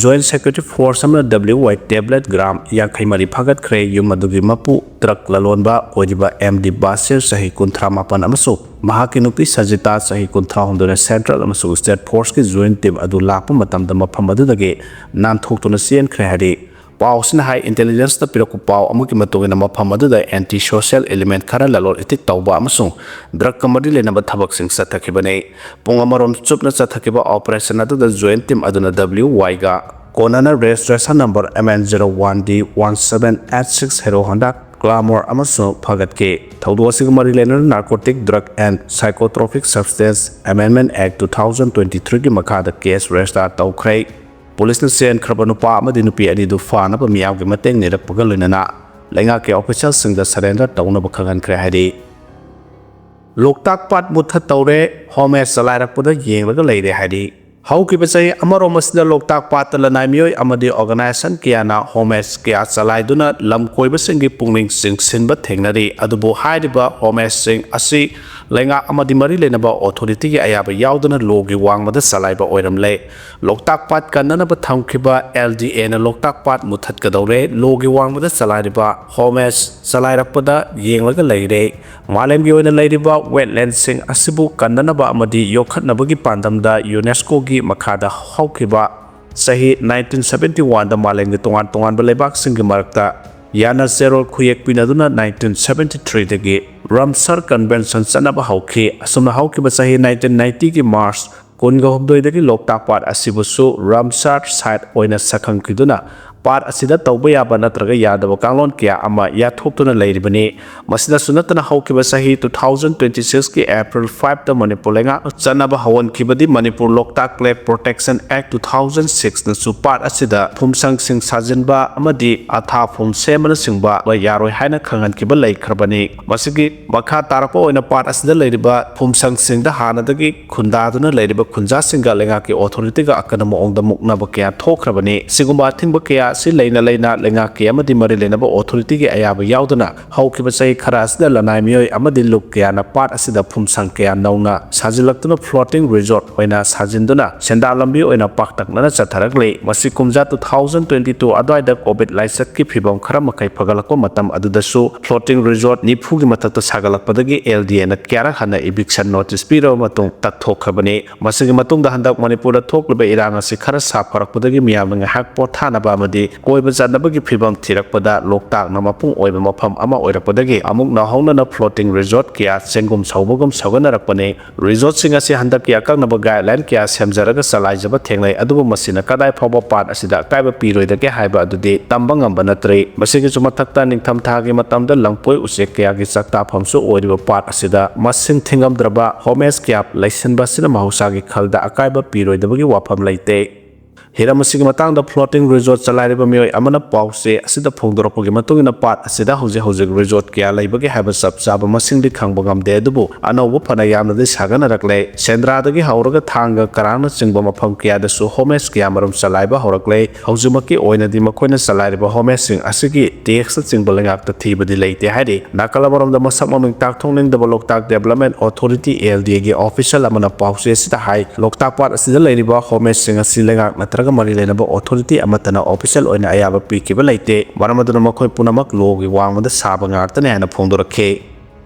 ꯖꯣꯏꯟꯠ ꯁꯦꯀ꯭ꯌꯨꯔꯤꯇꯤ ꯐꯣꯔꯁ ꯑꯃꯅ W Y tablet gram ꯌꯥꯡꯈꯩ ꯃꯔꯤ ꯐꯥꯒꯠꯈ꯭ꯔꯦ꯫ ꯌꯨꯝ ꯑꯗꯨꯒꯤ ꯃꯄꯨ ꯇ꯭ꯔꯛ ꯂꯂꯣꯟꯕ ꯑꯣꯏꯔꯤꯕ M D ꯕꯥꯁꯤꯔ, ꯆꯍꯤ ꯀꯨꯟꯊ꯭ꯔꯥ ꯃꯥꯄꯟ, ꯑꯃꯁꯨꯡ ꯃꯍꯥꯛꯀꯤ ꯅꯨꯄꯤ ꯁꯖꯤꯇꯥ, ꯆꯍꯤ ꯀꯨꯟꯊ꯭ꯔꯥ ꯍꯨꯝꯗꯣꯏꯅ ꯁꯦꯟꯇ꯭ꯔꯦꯜ ꯑꯃꯁꯨꯡ ꯁ꯭ꯇꯦꯠ ꯐꯣꯔꯁꯀꯤ ꯖꯣꯏꯟꯠ ꯇꯤꯝ ꯑꯗꯨ ꯂꯥꯛꯄ ꯃꯇꯝꯗ ꯃꯐꯝ ꯑꯗꯨꯗꯒꯤ ꯅꯥꯟꯊꯣꯛꯇꯨꯅ ꯆꯦꯟꯈ꯭ꯔꯦ ꯍꯥꯏꯔꯤ꯫ ꯄꯥꯎꯁꯤꯅ ꯍꯥꯏ, ꯏꯟꯇꯦꯂꯤꯖꯦꯟꯁꯅ ꯄꯤꯔꯛꯄ ꯄꯥꯎ ꯑꯃꯒꯤ ꯃꯇꯨꯡ ꯏꯟꯅ ꯃꯐꯝ ꯑꯗꯨꯗ ꯑꯦꯟꯇꯤ ꯁꯣꯁꯤꯌꯦꯜ ꯏꯂꯤꯃꯦꯟꯠ ꯈꯔ ꯂꯂꯣꯟ ꯏꯇꯤꯛ ꯇꯧꯕ ꯑꯃꯁꯨꯡ ꯗ꯭ꯔꯒꯀ ꯃꯔꯤ ꯂꯩꯅꯕ ꯊꯕꯛꯁꯤꯡ ꯆꯠꯊꯈꯤꯕꯅꯤ꯫ ꯄꯨꯡ ꯑꯃꯔꯣꯝ ꯆꯨꯞꯅ ꯆꯠꯊꯈꯤꯕ ꯑꯣꯄꯔꯦꯁꯟ ꯑꯗꯨꯗ ꯖꯣꯏꯟꯠ ꯇꯤꯝ ꯑꯗꯨꯅ W Y ꯒ ꯀꯣꯅꯅ registration number M N zero one D one seven eight six Hero Honda Glamour ꯑꯃꯁꯨ ꯐꯥꯒꯠꯈꯤ꯫ ꯊꯧꯗꯣꯛ ꯑꯁꯤꯒ ꯃꯔꯤ ꯂꯩꯅꯅ Narcotic Drug and Psychotropic Substance Amendment Act two thousand twenty three ꯒꯤ ꯃꯈꯥꯗ ꯀꯦꯁ ꯔꯦꯖꯤꯁꯇꯥꯔ ꯇꯧꯈ꯭ꯔꯦ꯫ ꯄꯨꯂꯤꯁꯅ ꯆꯦꯟꯈ꯭ꯔꯕ ꯅꯨꯄꯥ ꯑꯃꯗꯤ ꯅꯨꯄꯤ ꯑꯅꯤꯗꯨ ꯐꯥꯅꯕ ꯃꯤꯌꯥꯝꯒꯤ ꯃꯇꯦꯡ ꯅꯤꯔꯛꯄꯒ ꯂꯣꯏꯅꯅ ꯂꯩꯉꯥꯛꯀꯤ ꯑꯣꯐꯤꯁꯤꯌꯦꯜꯁꯤꯡꯗ ꯁꯔꯦꯟꯗꯔ ꯇꯧꯅꯕ ꯈꯪꯍꯟꯈ꯭ꯔꯦ ꯍꯥꯏꯔꯤ꯫ ꯂꯣꯛꯇꯥꯛ ꯄꯥꯠ ꯃꯨꯠꯊ ꯇꯧꯔꯦ, ꯍꯣꯝ ꯑꯦꯁ ꯆꯂꯥꯏꯔꯛꯄꯗ ꯌꯦꯡꯂꯒ ꯂꯩꯔꯦ ꯍꯥꯏꯔꯤ꯫ ꯍꯧꯈꯤꯕ ꯆꯍꯤ ꯑꯃꯔꯣꯝ ꯑꯁꯤꯗ ꯂꯣꯛꯇꯥꯛ ꯄꯥꯠꯇ ꯂꯅꯥꯏ ꯃꯤꯑꯣꯏ ꯑꯃꯗꯤ ꯑꯣꯔꯒꯅꯥꯏꯖꯦꯁꯟ ꯀꯌꯥꯅ ꯍꯣꯝ ꯑꯦꯁ ꯀꯌꯥ ꯆꯂꯥꯏꯗꯨꯅ ꯂꯝ ꯀꯣꯏꯕꯁꯤꯡꯒꯤ ꯄꯨꯛꯅꯤꯡ ꯆꯤꯡꯁꯤꯟꯕ ꯊꯦꯡꯅꯔꯤ꯫ ꯑꯗꯨꯕꯨ ꯍꯥꯏꯔꯤꯕ ꯍꯣꯝ ꯑꯦꯁꯁꯤꯡ ꯑꯁꯤ ꯂꯩꯉꯥꯛ ꯑꯃꯗꯤ ꯃꯔꯤ ꯂꯩꯅꯕ ꯑꯣꯊꯣꯔꯤꯇꯤꯒꯤ ꯑꯌꯥꯕ ꯌꯥꯎꯗꯅ ꯂꯣꯒꯤ ꯋꯥꯡꯃꯗ ꯆꯂꯥꯏꯕ ꯑꯣꯏꯔꯝꯂꯦ꯫ ꯂꯣꯛꯇꯥꯛ ꯄꯥꯠ ꯀꯟꯅꯅꯕ ꯊꯝꯈꯤꯕ ꯑꯦꯜ ꯗꯤ ꯑꯦꯅ ꯂꯣꯛꯇꯥꯛ ꯄꯥꯠ ꯃꯨꯊꯠꯀꯗꯧꯔꯦ, ꯂꯣꯒꯤ ꯋꯥꯡꯃꯗ ꯆꯂꯥꯏꯔꯤꯕ ꯍꯣꯃꯦꯁ ꯆꯂꯥꯏꯔꯛꯄꯗ ꯌꯦꯡꯂꯒ ꯂꯩꯔꯦ꯫ ꯃꯥꯂꯦꯝꯒꯤ ꯑꯣꯏꯅ ꯂꯩꯔꯤꯕ ꯋꯦꯠꯂꯦꯟꯁꯤꯡ ꯑꯁꯤꯕꯨ ꯀꯟꯅꯅꯕ ꯑꯃꯗꯤ ꯌꯣꯛꯈꯠꯅꯕꯒꯤ ꯄꯥꯟꯗꯝꯗ ꯌꯨꯅꯦꯁꯀꯣꯒꯤ ꯃꯈꯥꯗ ꯍꯧꯈꯤꯕ ꯆꯍꯤ ꯅꯥꯏꯟꯇꯤꯟ ꯁꯕꯦꯟꯇꯤ ꯋꯥꯟꯗ ꯃꯥꯂꯦꯝꯒꯤ ꯇꯣꯉꯥꯟ ꯇꯣꯉꯥꯟꯕ ꯂꯩꯕꯥꯛꯁꯤꯡꯒꯤ ꯃꯔꯛꯇ ꯌꯥꯅ ꯆꯦꯔꯣꯜ ꯈꯨꯌꯦꯛ ꯄꯤꯅꯗꯨꯅ ꯅꯥꯏꯟꯇꯤꯟ ꯁꯕꯦꯟꯇꯤ ꯊ꯭ꯔꯤꯗꯒꯤ ꯔꯝꯁꯥꯔ ꯀꯟꯚꯦꯟꯁꯟ ꯆꯠꯅꯕ ꯍꯧꯈꯤ꯫ ꯑꯁꯨꯝꯅ ꯍꯧꯈꯤꯕ ꯆꯍꯤ ꯅꯥꯏꯟꯇꯤꯟ ꯅꯥꯏꯟꯇꯤꯒꯤ ꯃꯥꯔꯆ ꯀꯨꯟꯒ ꯍꯨꯝꯗꯣꯏꯗꯒꯤ ꯂꯣꯛꯇꯥꯛ ꯄꯥꯠ ꯑꯁꯤꯕꯨꯁꯨ ꯔꯝꯁꯥꯔ ꯁꯥꯏꯠ ꯑꯣꯏꯅ ꯁꯛꯈꯪꯈꯤꯗꯨꯅ ꯄꯥꯠ ꯑꯁꯤꯗ ꯇꯧꯕ ꯌꯥꯕ ꯅꯠꯇ꯭ꯔꯒ ꯌꯥꯗꯕ ꯀꯥꯡꯂꯣꯟ ꯀꯌꯥ ꯑꯃ ꯌꯥꯊꯣꯛꯇꯨꯅ ꯂꯩꯔꯤꯕꯅꯤ꯫ ꯃꯁꯤꯗꯁꯨ ꯅꯠꯇꯅ ꯍꯧꯈꯤꯕ ꯆꯍꯤ ꯇꯨ ꯊꯥꯎꯖꯟ ꯇ꯭ꯋꯦꯟꯇꯤ ꯁꯤꯛꯁꯀꯤ ꯑꯦꯄ꯭ꯔꯤꯜ ꯐꯥꯏꯚꯇ ꯃꯅꯤꯄꯨꯔ ꯂꯩꯉꯥꯛꯅ ꯆꯠꯅꯕ ꯍꯧꯍꯟꯈꯤꯕꯗꯤ ꯃꯅꯤꯄꯨꯔ ꯂꯣꯛꯇꯥꯛ ꯂꯦꯛ ꯄ꯭ꯔꯣꯇꯦꯛꯁꯟ ꯑꯦꯛ ꯇꯨ ꯊꯥꯎꯖꯟ ꯁꯤꯛꯁꯅꯁꯨ ꯄꯥꯠ ꯑꯁꯤꯗ ꯐꯨꯝꯁꯪꯁꯤꯡ ꯁꯥꯖꯤꯟꯕ ꯑꯃꯗꯤ ꯑꯊꯥ ꯐꯨꯝ ꯁꯦꯝꯕꯅꯆꯤꯡꯕ ꯌꯥꯔꯣꯏ ꯍꯥꯏꯅ ꯈꯪꯍꯟꯈꯤꯕ ꯂꯩꯈ꯭ꯔꯕꯅꯤ꯫ ꯃꯁꯤꯒꯤ ꯃꯈꯥ ꯇꯥꯔꯛꯄ ꯑꯣꯏꯅ ꯄꯥꯠ ꯑꯁꯤꯗ ꯂꯩꯔꯤꯕ ꯐꯨꯝꯁꯪꯁꯤꯡꯗ ꯍꯥꯟꯅꯗꯒꯤ ꯈꯨꯟꯗꯥꯗꯨꯅ ꯂꯩꯔꯤꯕ ꯈꯨꯟꯖꯥꯁꯤꯡꯒ ꯂꯩꯉꯥꯛꯀꯤ ꯑꯣꯊꯣꯔꯤꯇꯤꯒ ꯑꯀꯟꯕ ꯃꯑꯣꯡꯗ ꯃꯨꯛꯅꯕ ꯀꯌꯥ ꯊꯣꯛꯈ꯭ꯔꯕꯅꯤ꯫ ꯁꯤꯒꯨꯝꯕ ꯑꯊꯤꯡꯕ ꯀꯌꯥ ꯑꯁꯤ ꯂꯩꯅ ꯂꯩꯅ ꯂꯩꯉꯥꯛꯀꯤ ꯑꯃꯗꯤ ꯃꯔꯤ ꯂꯩꯅꯕ ꯑꯣꯊꯣꯔꯤꯇꯤꯒꯤ ꯑꯌꯥꯕ ꯌꯥꯎꯗꯅ ꯍꯧꯈꯤꯕ ꯆꯍꯤ ꯈꯔ ꯑꯁꯤꯗ ꯂꯅꯥꯏ ꯃꯤꯑꯣꯏ ꯑꯃꯗꯤ ꯂꯨꯞ ꯀꯌꯥꯅ ꯄꯥꯠ ꯑꯁꯤꯗ ꯐꯨꯝꯁꯪ ꯀꯌꯥ ꯅꯧꯅ ꯁꯥꯖꯤꯜꯂꯛꯇꯨꯅ floating resort ꯑꯣꯏꯅ ꯁꯥꯖꯤꯟꯗꯨꯅ ꯁꯦꯟꯗꯥꯟ ꯂꯝꯕꯤ ꯑꯣꯏꯅ ꯄꯥꯛꯇꯛꯅꯅ ꯆꯠꯊꯔꯛꯂꯤ꯫ ꯃꯁꯤ ꯀꯨꯝꯖꯥ ꯇꯨ ꯊꯥꯎꯖꯟ ꯇ꯭ꯋꯦꯟꯇꯤ ꯇꯨ ꯑꯗꯨꯋꯥꯏꯗ ꯀꯣꯚꯤꯗ ꯂꯥꯏꯆꯠꯀꯤ ꯐꯤꯚꯝ ꯈꯔ ꯃꯈꯩ ꯐꯒꯠꯂꯛꯄ ꯃꯇꯝ ꯑꯗꯨꯗꯁꯨ floating resort ꯅꯤꯐꯨꯒꯤ ꯃꯊꯛꯇ ꯁꯥꯒꯠꯂꯛꯄꯗꯒꯤ ꯑꯦꯜ ꯗꯤ ꯑꯦꯅ ꯀꯌꯥꯔꯛ ꯍꯟꯅ eviction notice ꯄꯤꯔꯕ ꯃꯇꯨꯡ ꯇꯛꯊꯣꯛꯈ꯭ꯔꯕꯅꯤ꯫ ꯃꯁꯤꯒꯤ ꯃꯇꯨꯡꯗ ꯍꯟꯗꯛ ꯃꯅꯤꯄꯨꯔꯗ ꯊꯣꯛꯂꯤꯕ ꯏꯔꯥꯡ ꯑꯁꯤ ꯈꯔ ꯁꯥꯐꯔꯛꯄꯗꯒꯤ ꯃꯤꯌꯥꯝꯅ ꯉꯥꯏꯍꯥꯛ ꯄꯣꯊꯥꯅꯕ ꯑꯃꯗꯤ ꯀꯣꯏꯕ ꯆꯠꯅꯕꯒꯤ ꯐꯤꯚꯝ ꯊꯤꯔꯛꯄꯗ ꯂꯣꯛꯇꯥꯛꯅ ꯃꯄꯨꯡ ꯑꯣꯏꯕ ꯃꯐꯝ ꯑꯃ ꯑꯣꯏꯔꯛꯄꯗꯒꯤ ꯑꯃꯨꯛ ꯅꯧꯍꯧꯅꯅ floating resort ꯀꯌꯥ ꯆꯦꯡꯒꯨꯝ ꯁꯧꯕꯒꯨꯝ ꯁꯧꯒꯠꯅꯔꯛꯄꯅꯤ꯫ Resortꯁꯤꯡ ꯑꯁꯤ ꯍꯟꯗꯛꯀꯤ ꯑꯀꯛꯅꯕ guideline ꯀꯌꯥ ꯁꯦꯝꯖꯔꯒ ꯆꯂꯥꯏꯖꯕ ꯊꯦꯡꯅꯩ, ꯑꯗꯨꯕꯨ ꯃꯁꯤꯅ ꯀꯗꯥꯏ ꯐꯥꯎꯕ ꯄꯥꯠ ꯑꯁꯤꯗ ꯑꯀꯥꯏꯕ ꯄꯤꯔꯣꯏꯗꯒꯦ ꯍꯥꯏꯕ ꯑꯗꯨꯗꯤ ꯇꯝꯕ ꯉꯝꯕ ꯅꯠꯇ꯭ꯔꯤ꯫ ꯃꯁꯤꯒꯤꯁꯨ ꯃꯊꯛꯇ ꯅꯤꯡꯊꯝꯊꯥꯒꯤ ꯃꯇꯝꯗ ꯂꯝꯀꯣꯏ ꯎꯆꯦꯛ ꯀꯌꯥꯒꯤ ꯆꯥꯛꯇꯥꯐꯝꯁꯨ ꯑꯣꯏꯔꯤꯕ ꯄꯥꯠ ꯑꯁꯤꯗ ꯃꯁꯤꯡ ꯊꯤꯉꯝꯗ꯭ꯔꯕ ꯍꯣꯃꯦꯁ ꯀꯌꯥ ꯂꯩꯁꯤꯟꯕ ꯑꯁꯤꯅ ꯃꯍꯧꯁꯥꯒꯤ ꯈꯜꯗ ꯑꯀꯥꯏꯕ ꯄꯤꯔꯣꯏꯗꯕꯒꯤ ꯋꯥꯐꯝ ꯂꯩꯇꯦ꯫ ꯍꯤꯔꯝ ꯑꯁꯤꯒꯤ ꯃꯇꯥꯡꯗ floating resort ꯆꯂꯥꯏꯔꯤꯕ ꯃꯤꯑꯣꯏ ꯑꯃꯅ ꯄꯥꯎꯆꯦ ꯑꯁꯤꯗ ꯐꯣꯡꯗꯣꯔꯛꯄꯒꯤ ꯃꯇꯨꯡ ꯏꯟꯅ, ꯄꯥꯠ ꯑꯁꯤꯗ ꯍꯧꯖꯤꯛ ꯍꯧꯖꯤꯛ resort ꯀꯌꯥ ꯂꯩꯕꯒꯦ ꯍꯥꯏꯕ ꯆꯞ ꯆꯥꯕ ꯃꯁꯤꯡꯗꯤ ꯈꯪꯕ ꯉꯝꯗꯦ, ꯑꯗꯨꯕꯨ ꯑꯅꯧꯕ ꯐꯅ ꯌꯥꯝꯅꯗꯤ ꯁꯥꯒꯠꯅꯔꯛꯂꯦ꯫ ꯁꯦꯟꯗ꯭ꯔꯥꯗꯒꯤ ꯍꯧꯔꯒ ꯊꯥꯡꯒ, ꯀꯔꯥꯡꯅꯆꯤꯡꯕ ꯃꯐꯝ ꯀꯌꯥꯗꯁꯨ homestay ꯀꯌꯥ ꯃꯔꯨꯝ ꯆꯂꯥꯏꯕ ꯍꯧꯔꯛꯂꯦ꯫ ꯍꯧꯖꯤꯛꯃꯛꯀꯤ ꯑꯣꯏꯅꯗꯤ ꯃꯈꯣꯏꯅ ꯆꯂꯥꯏꯔꯤꯕ homestayꯁꯤꯡ ꯑꯁꯤꯒꯤ taxꯅꯆꯤꯡꯕ ꯂꯩꯉꯥꯛꯇ ꯊꯤꯕꯗꯤ ꯂꯩꯇꯦ ꯍꯥꯏꯔꯤ꯫ ꯅꯥꯀꯜ ꯑꯃꯔꯣꯝꯗ, ꯃꯁꯛ ꯃꯃꯤꯡ ꯇꯥꯛꯊꯣꯛꯅꯤꯡꯗꯕ Loktak Development Authority, L D Aꯒꯤ official ꯑꯃꯅ ꯄꯥꯎꯆꯦ ꯑꯁꯤꯗ ꯍꯥꯏ, ꯂꯣꯛꯇꯥꯛ ꯄꯥꯠ ꯑꯁꯤꯗ ꯂꯩꯔꯤꯕ homestayꯁꯤꯡ ꯑꯁꯤ ꯂꯩꯉꯥꯛ ꯅꯠꯇ꯭ꯔꯒ ꯃꯔꯤ ꯂꯩꯅꯕ authority ꯑꯃꯠꯇꯅ official ꯑꯣꯏꯅ ꯑꯌꯥꯕ ꯄꯤꯈꯤꯕ ꯂꯩꯇꯦ꯫ ꯃꯔꯝ ꯑꯗꯨꯅ ꯃꯈꯣꯏ ꯄꯨꯝꯅꯃꯛ lawꯒꯤ ꯋꯥꯡꯃꯗ ꯁꯥꯕ ꯉꯥꯛꯇꯅꯤ ꯍꯥꯏꯅ ꯐꯣꯡꯗꯣꯔꯛꯈꯤ꯫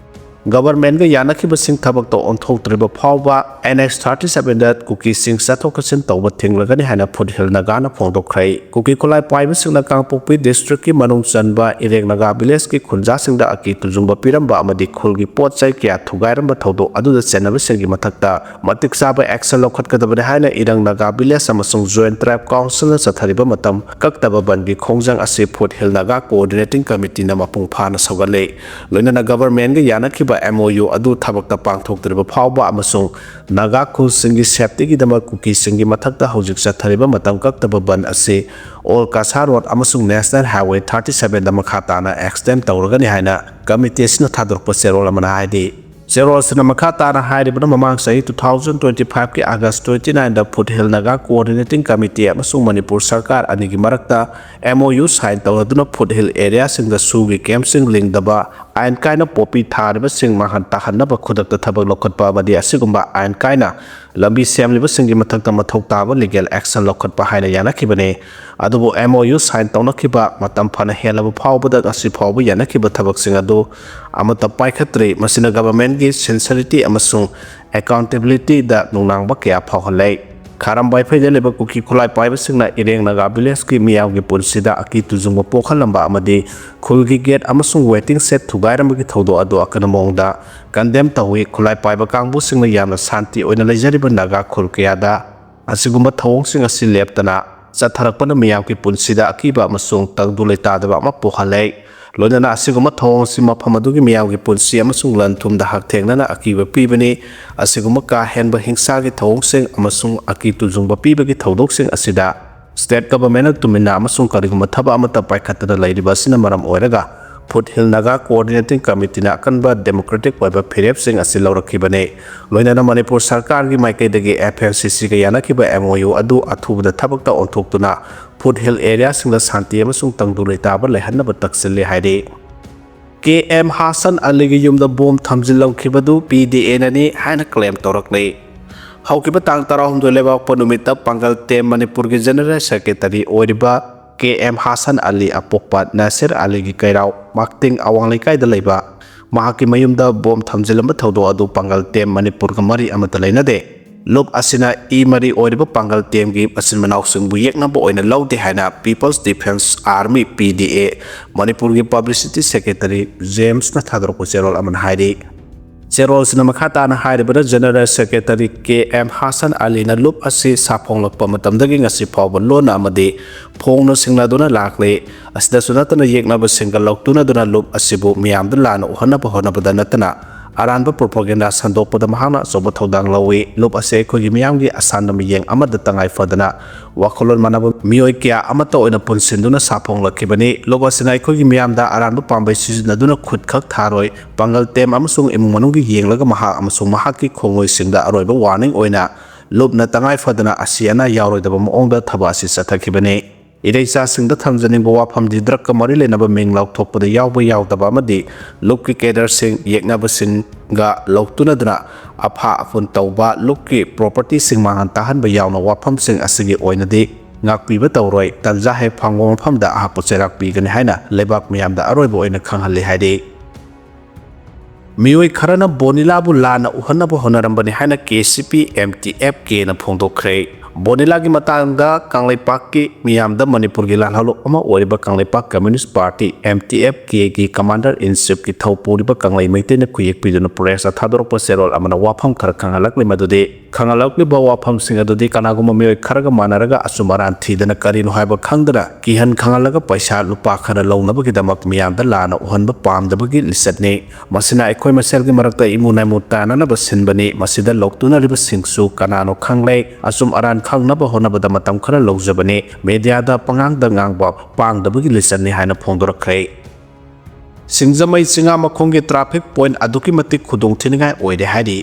Governmentꯒ ꯌꯥꯅꯈꯤꯕꯁꯤꯡ ꯊꯕꯛꯇ ꯑꯣꯟꯊꯣꯛꯇ꯭ꯔꯤꯕ ꯐꯥꯎꯕ N H thirty sevenꯗ ꯀꯨꯀꯤꯁꯤꯡ ꯆꯠꯊꯣꯛ ꯆꯠꯁꯤꯟ ꯇꯧꯕ ꯊꯤꯡꯂꯒꯅꯤ ꯍꯥꯏꯅ Foothill Nagaꯅ ꯐꯣꯡꯗꯣꯛꯈ꯭ꯔꯦ꯫ ꯀꯨꯀꯤ ꯈꯨꯠꯂꯥꯏ ꯄꯥꯏꯕꯁꯤꯡꯅ ꯀꯥꯡꯄꯣꯛꯄꯤ districtꯀꯤ ꯃꯅꯨꯡ ꯆꯟꯕ ꯏꯔꯦꯡ ꯅꯥꯒꯥ villageꯀꯤ ꯈꯨꯟꯖꯥꯁꯤꯡꯗ ꯑꯀꯤ ꯇꯨꯖꯨꯡꯕ ꯄꯤꯔꯝꯕ ꯑꯃꯗꯤ ꯈꯨꯜꯒꯤ ꯄꯣꯠ ꯆꯩ ꯀꯌꯥ ꯊꯨꯒꯥꯏꯔꯝꯕ ꯊꯧꯗꯣꯛ ꯑꯗꯨꯗ ꯆꯦꯟꯅꯕꯁꯤꯡꯒꯤ ꯃꯊꯛꯇ ꯃꯇꯤꯛ ꯆꯥꯕ action ꯂꯧꯈꯠꯀꯗꯕꯅꯤ ꯍꯥꯏꯅ ꯏꯔꯦꯡ ꯅꯥꯒꯥ village ꯑꯃꯁꯨꯡ Joint Tribe Councilꯅ ꯆꯠꯊꯔꯤꯕ ꯃꯇꯝ ꯀꯛꯇꯕ ꯕꯟꯒꯤ ꯈꯣꯡꯖꯪ ꯑꯁꯤ Foothill Naga Coordinating Committeeꯅ ꯃꯄꯨꯡ ꯐꯥꯅ ꯁꯧꯒꯠꯂꯦ꯫ ꯂꯣꯏꯅꯅ governmentꯒ ꯌꯥꯅꯈꯤꯕ MOU ꯑꯗꯨ ꯊꯕꯛꯇ ꯄꯥꯡꯊꯣꯛꯇ꯭ꯔꯤꯕ ꯐꯥꯎꯕ ꯑꯃꯁꯨꯡ ꯅꯥꯒꯥ ꯈꯨꯜꯁꯤꯡꯒꯤ safetyꯒꯤꯗꯃꯛ ꯀꯨꯀꯤꯁꯤꯡꯒꯤ ꯃꯊꯛꯇ ꯍꯧꯖꯤꯛ ꯆꯠꯊꯔꯤꯕ ꯃꯇꯝ ꯀꯛꯇꯕ ꯕꯟ ꯑꯁꯤ All Kasa Road ꯑꯃꯁꯨꯡ National Highway thirty sevenꯗ ꯃꯈꯥ ꯇꯥꯅ extend ꯇꯧꯔꯒꯅꯤ ꯍꯥꯏꯅ committee ꯑꯁꯤꯅ ꯊꯥꯗꯣꯔꯛꯄ ꯆꯦꯔꯣꯜ ꯑꯃꯅ ꯍꯥꯏꯔꯤ꯫ ꯆꯦꯔꯣꯜ ꯑꯁꯤꯅ ꯃꯈꯥ ꯇꯥꯅ ꯍꯥꯏꯔꯤꯕꯅ, ꯃꯃꯥꯡ ꯆꯍꯤ two thousand twenty fiveꯀꯤ August twenty nineꯗ Foothill Naga Coordinating Committee ꯑꯃꯁꯨꯡ ꯃꯅꯤꯄꯨꯔ ꯁꯔꯀꯥꯔ ꯑꯅꯤꯒꯤ ꯃꯔꯛꯇ MOU sign ꯇꯧꯅꯗꯨꯅ Foothill areaꯁꯤꯡꯗ ꯁꯨꯒꯤ campꯁꯤꯡ ꯂꯤꯡꯗꯕ, ꯑꯥꯏꯟ ꯀꯥꯏꯅ ꯄꯣꯄꯤ ꯊꯥꯔꯤꯕꯁꯤꯡ ꯃꯥꯡꯍꯟ ꯇꯥꯍꯟꯅꯕ ꯈꯨꯗꯛꯇ ꯊꯕꯛ ꯂꯧꯈꯠꯄ ꯑꯃꯗꯤ ꯑꯁꯤꯒꯨꯝꯕ ꯑꯥꯏꯟ ꯀꯥꯏꯅ ꯂꯝꯕꯤ ꯁꯦꯝꯂꯤꯕꯁꯤꯡꯒꯤ ꯃꯊꯛꯇ ꯃꯊꯧ ꯇꯥꯕ legal action ꯂꯧꯈꯠꯄ ꯍꯥꯏꯅ ꯌꯥꯅꯈꯤꯕꯅꯤ꯫ ꯑꯗꯨꯕꯨ MOU sign ꯇꯧꯅꯈꯤꯕ ꯃꯇꯝ ꯐꯅ ꯍꯦꯜꯂꯕ ꯐꯥꯎꯕꯗ ꯉꯁꯤ ꯐꯥꯎꯕ ꯌꯥꯅꯈꯤꯕ ꯊꯕꯛꯁꯤꯡ ꯑꯗꯨ ꯑꯃꯠꯇ ꯄꯥꯏꯈꯠꯇ꯭ꯔꯤ꯫ ꯃꯁꯤꯅ governmentꯀꯤ sincerity ꯑꯃꯁꯨꯡ accountabilityꯗ ꯅꯨꯡꯅꯥꯡꯕ ꯀꯌꯥ ꯐꯥꯎꯍꯜꯂꯦ꯫ ꯈꯥꯔꯝ ꯋꯥꯏꯐꯩꯗ ꯂꯩꯕ ꯀꯨꯀꯤ ꯈꯨꯠꯂꯥꯏ ꯄꯥꯏꯕꯁꯤꯡꯅ ꯏꯔꯦꯡ ꯅꯥꯒꯥ villageꯀꯤ ꯃꯤꯌꯥꯝꯒꯤ ꯄꯨꯟꯁꯤꯗ ꯑꯀꯤ ꯇꯨꯖꯨꯡꯕ ꯄꯣꯛꯍꯜꯂꯝꯕ ꯑꯃꯗꯤ ꯈꯨꯜꯒꯤ gate ꯑꯃꯁꯨꯡ waiting shed ꯊꯨꯒꯥꯏꯔꯝꯕꯒꯤ ꯊꯧꯗꯣꯛ ꯑꯗꯨ ꯑꯀꯟꯕ ꯃꯑꯣꯡꯗ condemn ꯇꯧꯏ꯫ ꯈꯨꯠꯂꯥꯏ ꯄꯥꯏꯕ ꯀꯥꯡꯕꯨꯁꯤꯡꯅ ꯌꯥꯝꯅ ꯁꯥꯟꯇꯤ ꯑꯣꯏꯅ ꯂꯩꯖꯔꯤꯕ ꯅꯥꯒꯥ ꯈꯨꯜ ꯀꯌꯥꯗ ꯑꯁꯤꯒꯨꯝꯕ ꯊꯧꯑꯣꯡꯁꯤꯡ ꯑꯁꯤ ꯂꯦꯞꯇꯅ ꯆꯠꯊꯔꯛꯄꯅ ꯃꯤꯌꯥꯝꯒꯤ ꯄꯨꯟꯁꯤꯗ ꯑꯀꯤꯕ ꯑꯃꯁꯨꯡ ꯇꯪꯗꯨ ꯂꯩꯇꯥꯗꯕ ꯑꯃ ꯄꯣꯛꯍꯜꯂꯦ꯫ ꯂꯣꯏꯅꯅ ꯑꯁꯤꯒꯨꯝꯕ ꯊꯧꯑꯣꯡꯁꯤ ꯃꯐꯝ ꯑꯗꯨꯒꯤ ꯃꯤꯌꯥꯝꯒꯤ ꯄꯨꯟꯁꯤ ꯑꯃꯁꯨꯡ ꯂꯟ ꯊꯨꯝꯗ ꯍꯛꯊꯦꯡꯅꯅ ꯑꯀꯤꯕ ꯄꯤꯕꯅꯤ꯫ ꯑꯁꯤꯒꯨꯝꯕ ꯀꯥ ꯍꯦꯟꯕ ꯍꯤꯡꯁꯥꯒꯤ ꯊꯧꯑꯣꯡꯁꯤꯡ ꯑꯃꯁꯨꯡ ꯑꯀꯤ ꯇꯨꯖꯨꯡꯕ ꯄꯤꯕꯒꯤ ꯊꯧꯗꯣꯛꯁꯤꯡ ꯑꯁꯤꯗ state governmentꯅ ꯇꯨꯃꯤꯟꯅ ꯑꯃꯁꯨꯡ ꯀꯔꯤꯒꯨꯝꯕ ꯊꯕꯛ ꯑꯃꯠꯇ ꯄꯥꯏꯈꯠꯇꯅ ꯂꯩꯔꯤꯕ ꯑꯁꯤꯅ ꯃꯔꯝ ꯑꯣꯏꯔꯒ Foothill Naga Coordinating Committeeꯅ ꯑꯀꯟꯕ democratic ꯑꯣꯏꯕ ꯐꯤꯔꯦꯞꯁꯤꯡ ꯑꯁꯤ ꯂꯧꯔꯛꯈꯤꯕꯅꯤ꯫ ꯂꯣꯏꯅꯅ ꯃꯅꯤꯄꯨꯔ ꯁꯔꯀꯥꯔꯒꯤ ꯃꯥꯏꯀꯩꯗꯒꯤ F N C Cꯒ ꯌꯥꯅꯈꯤꯕ M O U ꯑꯗꯨ ꯑꯊꯨꯕꯗ ꯊꯕꯛꯇ ꯑꯣꯟꯊꯣꯛꯇꯨꯅ Foothill areaꯁꯤꯡꯗ ꯁꯥꯟꯇꯤ ꯑꯃꯁꯨꯡ ꯇꯪꯗꯨ ꯂꯩꯇꯥꯕ ꯂꯩꯍꯟꯅꯕ ꯇꯛꯁꯤꯜꯂꯤ ꯍꯥꯏꯔꯤ꯫ K M Hassan Aliꯒꯤ ꯌꯨꯝꯗ ꯕꯣꯝ ꯊꯝꯖꯤꯜꯂꯝꯈꯤꯕꯗꯨ P D Aꯅꯅꯤ ꯍꯥꯏꯅ claim ꯇꯧꯔꯛꯂꯤ꯫ ꯍꯧꯈꯤꯕ ꯇꯥꯡ ꯇꯔꯥꯍꯨꯝꯗꯣꯏ ꯂꯩꯕꯥꯛꯄꯣꯛꯄ ꯅꯨꯃꯤꯠꯇ ꯄꯥꯡꯒꯜ ꯇꯦꯝ ꯃꯅꯤꯄꯨꯔꯒꯤ General Secretary ꯑꯣꯏꯔꯤꯕ K M Hassan Ali ꯑꯄꯣꯛꯄ ꯅꯁꯤꯔ ꯑꯂꯤꯒꯤ ꯀꯩꯔꯥꯎ ꯃꯥꯛꯇꯤꯡ ꯑꯋꯥꯡ ꯂꯩꯀꯥꯏꯗ ꯂꯩꯕ ꯃꯍꯥꯛꯀꯤ ꯃꯌꯨꯝꯗ ꯕꯣꯝ ꯊꯝꯖꯤꯜꯂꯝꯕ ꯊꯧꯗꯣꯛ ꯑꯗꯨ ꯄꯥꯡꯒꯜ ꯇꯦꯝ ꯃꯅꯤꯄꯨꯔꯒ ꯃꯔꯤ ꯑꯃꯠꯇ ꯂꯩꯅꯗꯦ꯫ ꯂꯨꯞ ꯑꯁꯤꯅ ꯏ ꯃꯔꯤ ꯑꯣꯏꯔꯤꯕ ꯄꯥꯡꯒꯜ ꯇꯦꯝꯒꯤ ꯃꯆꯤꯟ ꯃꯅꯥꯎꯁꯤꯡꯕꯨ ꯌꯦꯛꯅꯕ ꯑꯣꯏꯅ ꯂꯧꯗꯦ ꯍꯥꯏꯅ People's Defence Army, P D A, ꯃꯅꯤꯄꯨꯔꯒꯤ Publicity Secretary Jamesꯅ ꯊꯥꯗꯣꯔꯛꯄ ꯆꯦꯔꯣꯜ ꯑꯃꯅ ꯍꯥꯏꯔꯤ꯫ ꯆꯦꯔꯣꯜꯁꯤꯅ ꯃꯈꯥ ꯇꯥꯅ ꯍꯥꯏꯔꯤꯕꯅ, General Secretary K M Hassan Aliꯅ ꯂꯨꯞ ꯑꯁꯤ ꯁꯥꯐꯣꯡꯂꯛꯄ ꯃꯇꯝꯗꯒꯤ ꯉꯁꯤ ꯐꯥꯎꯕ ꯂꯣꯟꯅ ꯑꯃꯗꯤ ꯐꯣꯡꯅ ꯁꯤꯡꯅꯗꯨꯅ ꯂꯥꯛꯂꯤ꯫ ꯑꯁꯤꯗꯁꯨ ꯅꯠꯇꯅ ꯌꯦꯛꯅꯕꯁꯤꯡꯒ ꯂꯧꯇꯨꯅꯗꯨꯅ ꯂꯨꯞ ꯑꯁꯤꯕꯨ ꯃꯤꯌꯥꯝꯗ ꯂꯥꯟꯅ ꯎꯍꯟꯅꯕ ꯍꯣꯠꯅꯕꯗ ꯅꯠꯇꯅ ꯑꯔꯥꯟꯕ propaganda ꯁꯟꯗꯣꯛꯄꯗ ꯃꯍꯥꯛꯅ ꯑꯆꯧꯕ ꯊꯧꯗꯥꯡ ꯂꯧꯏ꯫ ꯂꯨꯞ ꯑꯁꯤ ꯑꯩꯈꯣꯏꯒꯤ ꯃꯤꯌꯥꯝꯒꯤ ꯑꯁꯥꯟꯕ ꯃꯤꯠꯌꯦꯡ ꯑꯃꯗ ꯇꯉꯥꯏ ꯐꯗꯅ ꯋꯥꯈꯜꯂꯣꯟ ꯃꯥꯟꯅꯕ ꯃꯤꯑꯣꯏ ꯀꯌꯥ ꯑꯃꯠꯇ ꯑꯣꯏꯅ ꯄꯨꯟꯁꯤꯟꯗꯨꯅ ꯁꯥꯐꯣꯡꯂꯛꯈꯤꯕꯅꯤ꯫ ꯂꯨꯞ ꯑꯁꯤꯅ ꯑꯩꯈꯣꯏꯒꯤ ꯃꯤꯌꯥꯝꯗ ꯑꯔꯥꯟꯕ ꯄꯥꯝꯕꯩ ꯁꯤꯖꯤꯟꯅꯗꯨꯅ ꯈꯨꯠ ꯈꯛ ꯊꯥꯔꯣꯏ, ꯄꯥꯡꯒꯜ ꯇꯦꯝ ꯑꯃꯁꯨꯡ ꯏꯃꯨꯡ ꯃꯅꯨꯡꯒꯤ ꯌꯦꯡꯂꯒ ꯃꯍꯥꯛ ꯑꯃꯁꯨꯡ ꯃꯍꯥꯛꯀꯤ ꯈꯣꯡꯂꯣꯏꯁꯤꯡꯗ ꯑꯔꯣꯏꯕ warning ꯑꯣꯏꯅ ꯂꯨꯞꯅ ꯇꯉꯥꯏ ꯐꯗꯅ ꯑꯁꯤ ꯑꯅꯥ ꯌꯥꯎꯔꯣꯏꯗꯕ ꯃꯑꯣꯡꯗ ꯊꯕꯛ ꯑꯁꯤ ꯆꯠꯊꯈꯤꯕꯅꯤ꯫ ꯏꯔꯩꯆꯥꯁꯤꯡꯗ ꯊꯝꯖꯅꯤꯡꯕ ꯋꯥꯐꯝꯗꯤ drugꯀ ꯃꯔꯤ ꯂꯩꯅꯕ ꯃꯤꯡ ꯂꯥꯎꯊꯣꯛꯄꯗ ꯌꯥꯎꯕ ꯌꯥꯎꯗꯕ ꯑꯃꯗꯤ ꯂꯨꯞꯀꯤ cadreꯁꯤꯡ ꯌꯦꯛꯅꯕꯁꯤꯡꯒ ꯂꯧꯇꯨꯅꯗꯨꯅ ꯑꯐꯥ ꯑꯐꯨꯟ ꯇꯧꯕ, ꯂꯨꯞꯀꯤ propertyꯁꯤꯡ ꯃꯥꯡꯍꯟ ꯇꯥꯍꯟꯕ ꯌꯥꯎꯅ ꯋꯥꯐꯝꯁꯤꯡ ꯑꯁꯤꯒꯤ ꯑꯣꯏꯅꯗꯤ ꯉꯥꯛꯄꯤꯕ ꯇꯧꯔꯣꯏ꯫ ꯇꯟꯖꯥ ꯍꯦꯛ ꯐꯪꯕ ꯃꯐꯝꯗ ꯑꯍꯥꯛꯄꯨ ꯆꯩꯔꯥꯛ ꯄꯤꯒꯅꯤ ꯍꯥꯏꯅ ꯂꯩꯕꯥꯛ ꯃꯤꯌꯥꯝꯗ ꯑꯔꯣꯏꯕ ꯑꯣꯏꯅ ꯈꯪꯍꯜꯂꯤ ꯍꯥꯏꯔꯤ꯫ ꯃꯤꯑꯣꯏ ꯈꯔꯅ ꯕꯣꯅꯤꯂꯥꯕꯨ ꯂꯥꯟꯅ ꯎꯍꯟꯅꯕ ꯍꯣꯠꯅꯔꯝꯕꯅꯤ ꯍꯥꯏꯅ K C P M T F Kꯅ ꯐꯣꯡꯗꯣꯛꯈ꯭ꯔꯦ꯫ ꯕꯣꯅꯤꯂꯥꯒꯤ ꯃꯇꯥꯡꯗ ꯀꯪꯂꯩꯄꯥꯛꯀꯤ ꯃꯤꯌꯥꯝꯗ ꯃꯅꯤꯄꯨꯔꯒꯤ ꯂꯥꯜꯍꯧꯂꯨꯞ ꯑꯃ ꯑꯣꯏꯔꯤꯕ Kangleipak Communist Party, M T F K ꯒꯤ Commander in Chief ꯀꯤ ꯊꯧ ꯄꯨꯔꯤꯕ ꯀꯪꯂꯩ ꯃꯩꯇꯩꯅ ꯈꯨꯌꯦꯛ ꯄꯤꯗꯨꯅ press ꯇ ꯊꯥꯗꯣꯔꯛꯄ ꯆꯦꯔꯣꯜ ꯑꯃꯅ ꯋꯥꯐꯝ ꯈꯔ ꯈꯪꯍꯜꯂꯛꯂꯤ꯫ ꯃꯗꯨꯗꯤ ꯈꯪꯍꯜꯂꯛꯂꯤꯕ ꯋꯥꯐꯝꯁꯤꯡ ꯑꯗꯨꯗꯤ ꯀꯅꯥꯒꯨꯝꯕ ꯃꯤꯑꯣꯏ ꯈꯔꯒ ꯃꯥꯟꯅꯔꯒ ꯑꯆꯨꯝ ꯑꯔꯥꯟ ꯊꯤꯗꯅ ꯀꯔꯤꯅꯣ ꯍꯥꯏꯕ ꯈꯪꯗꯅ ꯀꯤꯍꯟ ꯈꯪꯍꯜꯂꯒ ꯄꯩꯁꯥ ꯂꯨꯄꯥ ꯈꯔ ꯂꯧꯅꯕꯒꯤꯗꯃꯛ ꯃꯤꯌꯥꯝꯗ ꯂꯥꯟꯅ ꯎꯍꯟꯕ ꯄꯥꯝꯗꯕꯒꯤ ꯂꯤꯆꯠꯅꯤ꯫ ꯃꯁꯤꯅ ꯑꯩꯈꯣꯏ ꯃꯁꯦꯜꯒꯤ ꯃꯔꯛꯇ ꯏꯃꯨ ꯅꯥꯏꯃꯨ ꯇꯥꯅꯅꯕ ꯁꯤꯟꯕꯅꯤ꯫ ꯃꯁꯤꯗ ꯂꯧꯇꯨꯅꯔꯤꯕꯁꯤꯡꯁꯨ ꯀꯅꯥꯅꯣ ꯈꯪꯂꯦ꯫ ꯑꯆꯨꯝ ꯑꯔꯥꯟ ꯈꯪꯅꯕ ꯍꯣꯠꯅꯕꯗ ꯃꯇꯝ ꯈꯔ ꯂꯧꯖꯕꯅꯤ꯫ Media ꯗ ꯄꯉꯥꯡꯗ ꯉꯥꯡꯕ ꯄꯥꯡꯗꯕꯒꯤ ꯂꯤꯆꯠꯅꯤ ꯍꯥꯏꯅ ꯐꯣꯡꯗꯣꯔꯛꯈ꯭ꯔꯦ꯫ ꯁꯤꯡꯖꯃꯩ ꯆꯤꯉꯥꯃꯈꯣꯡꯒꯤ traffic point ꯑꯗꯨꯛꯀꯤ ꯃꯇꯤꯛ ꯈꯨꯗꯣꯡꯊꯤꯅꯤꯡꯉꯥꯏ ꯑꯣꯏꯔꯦ ꯍꯥꯏꯔꯤ꯫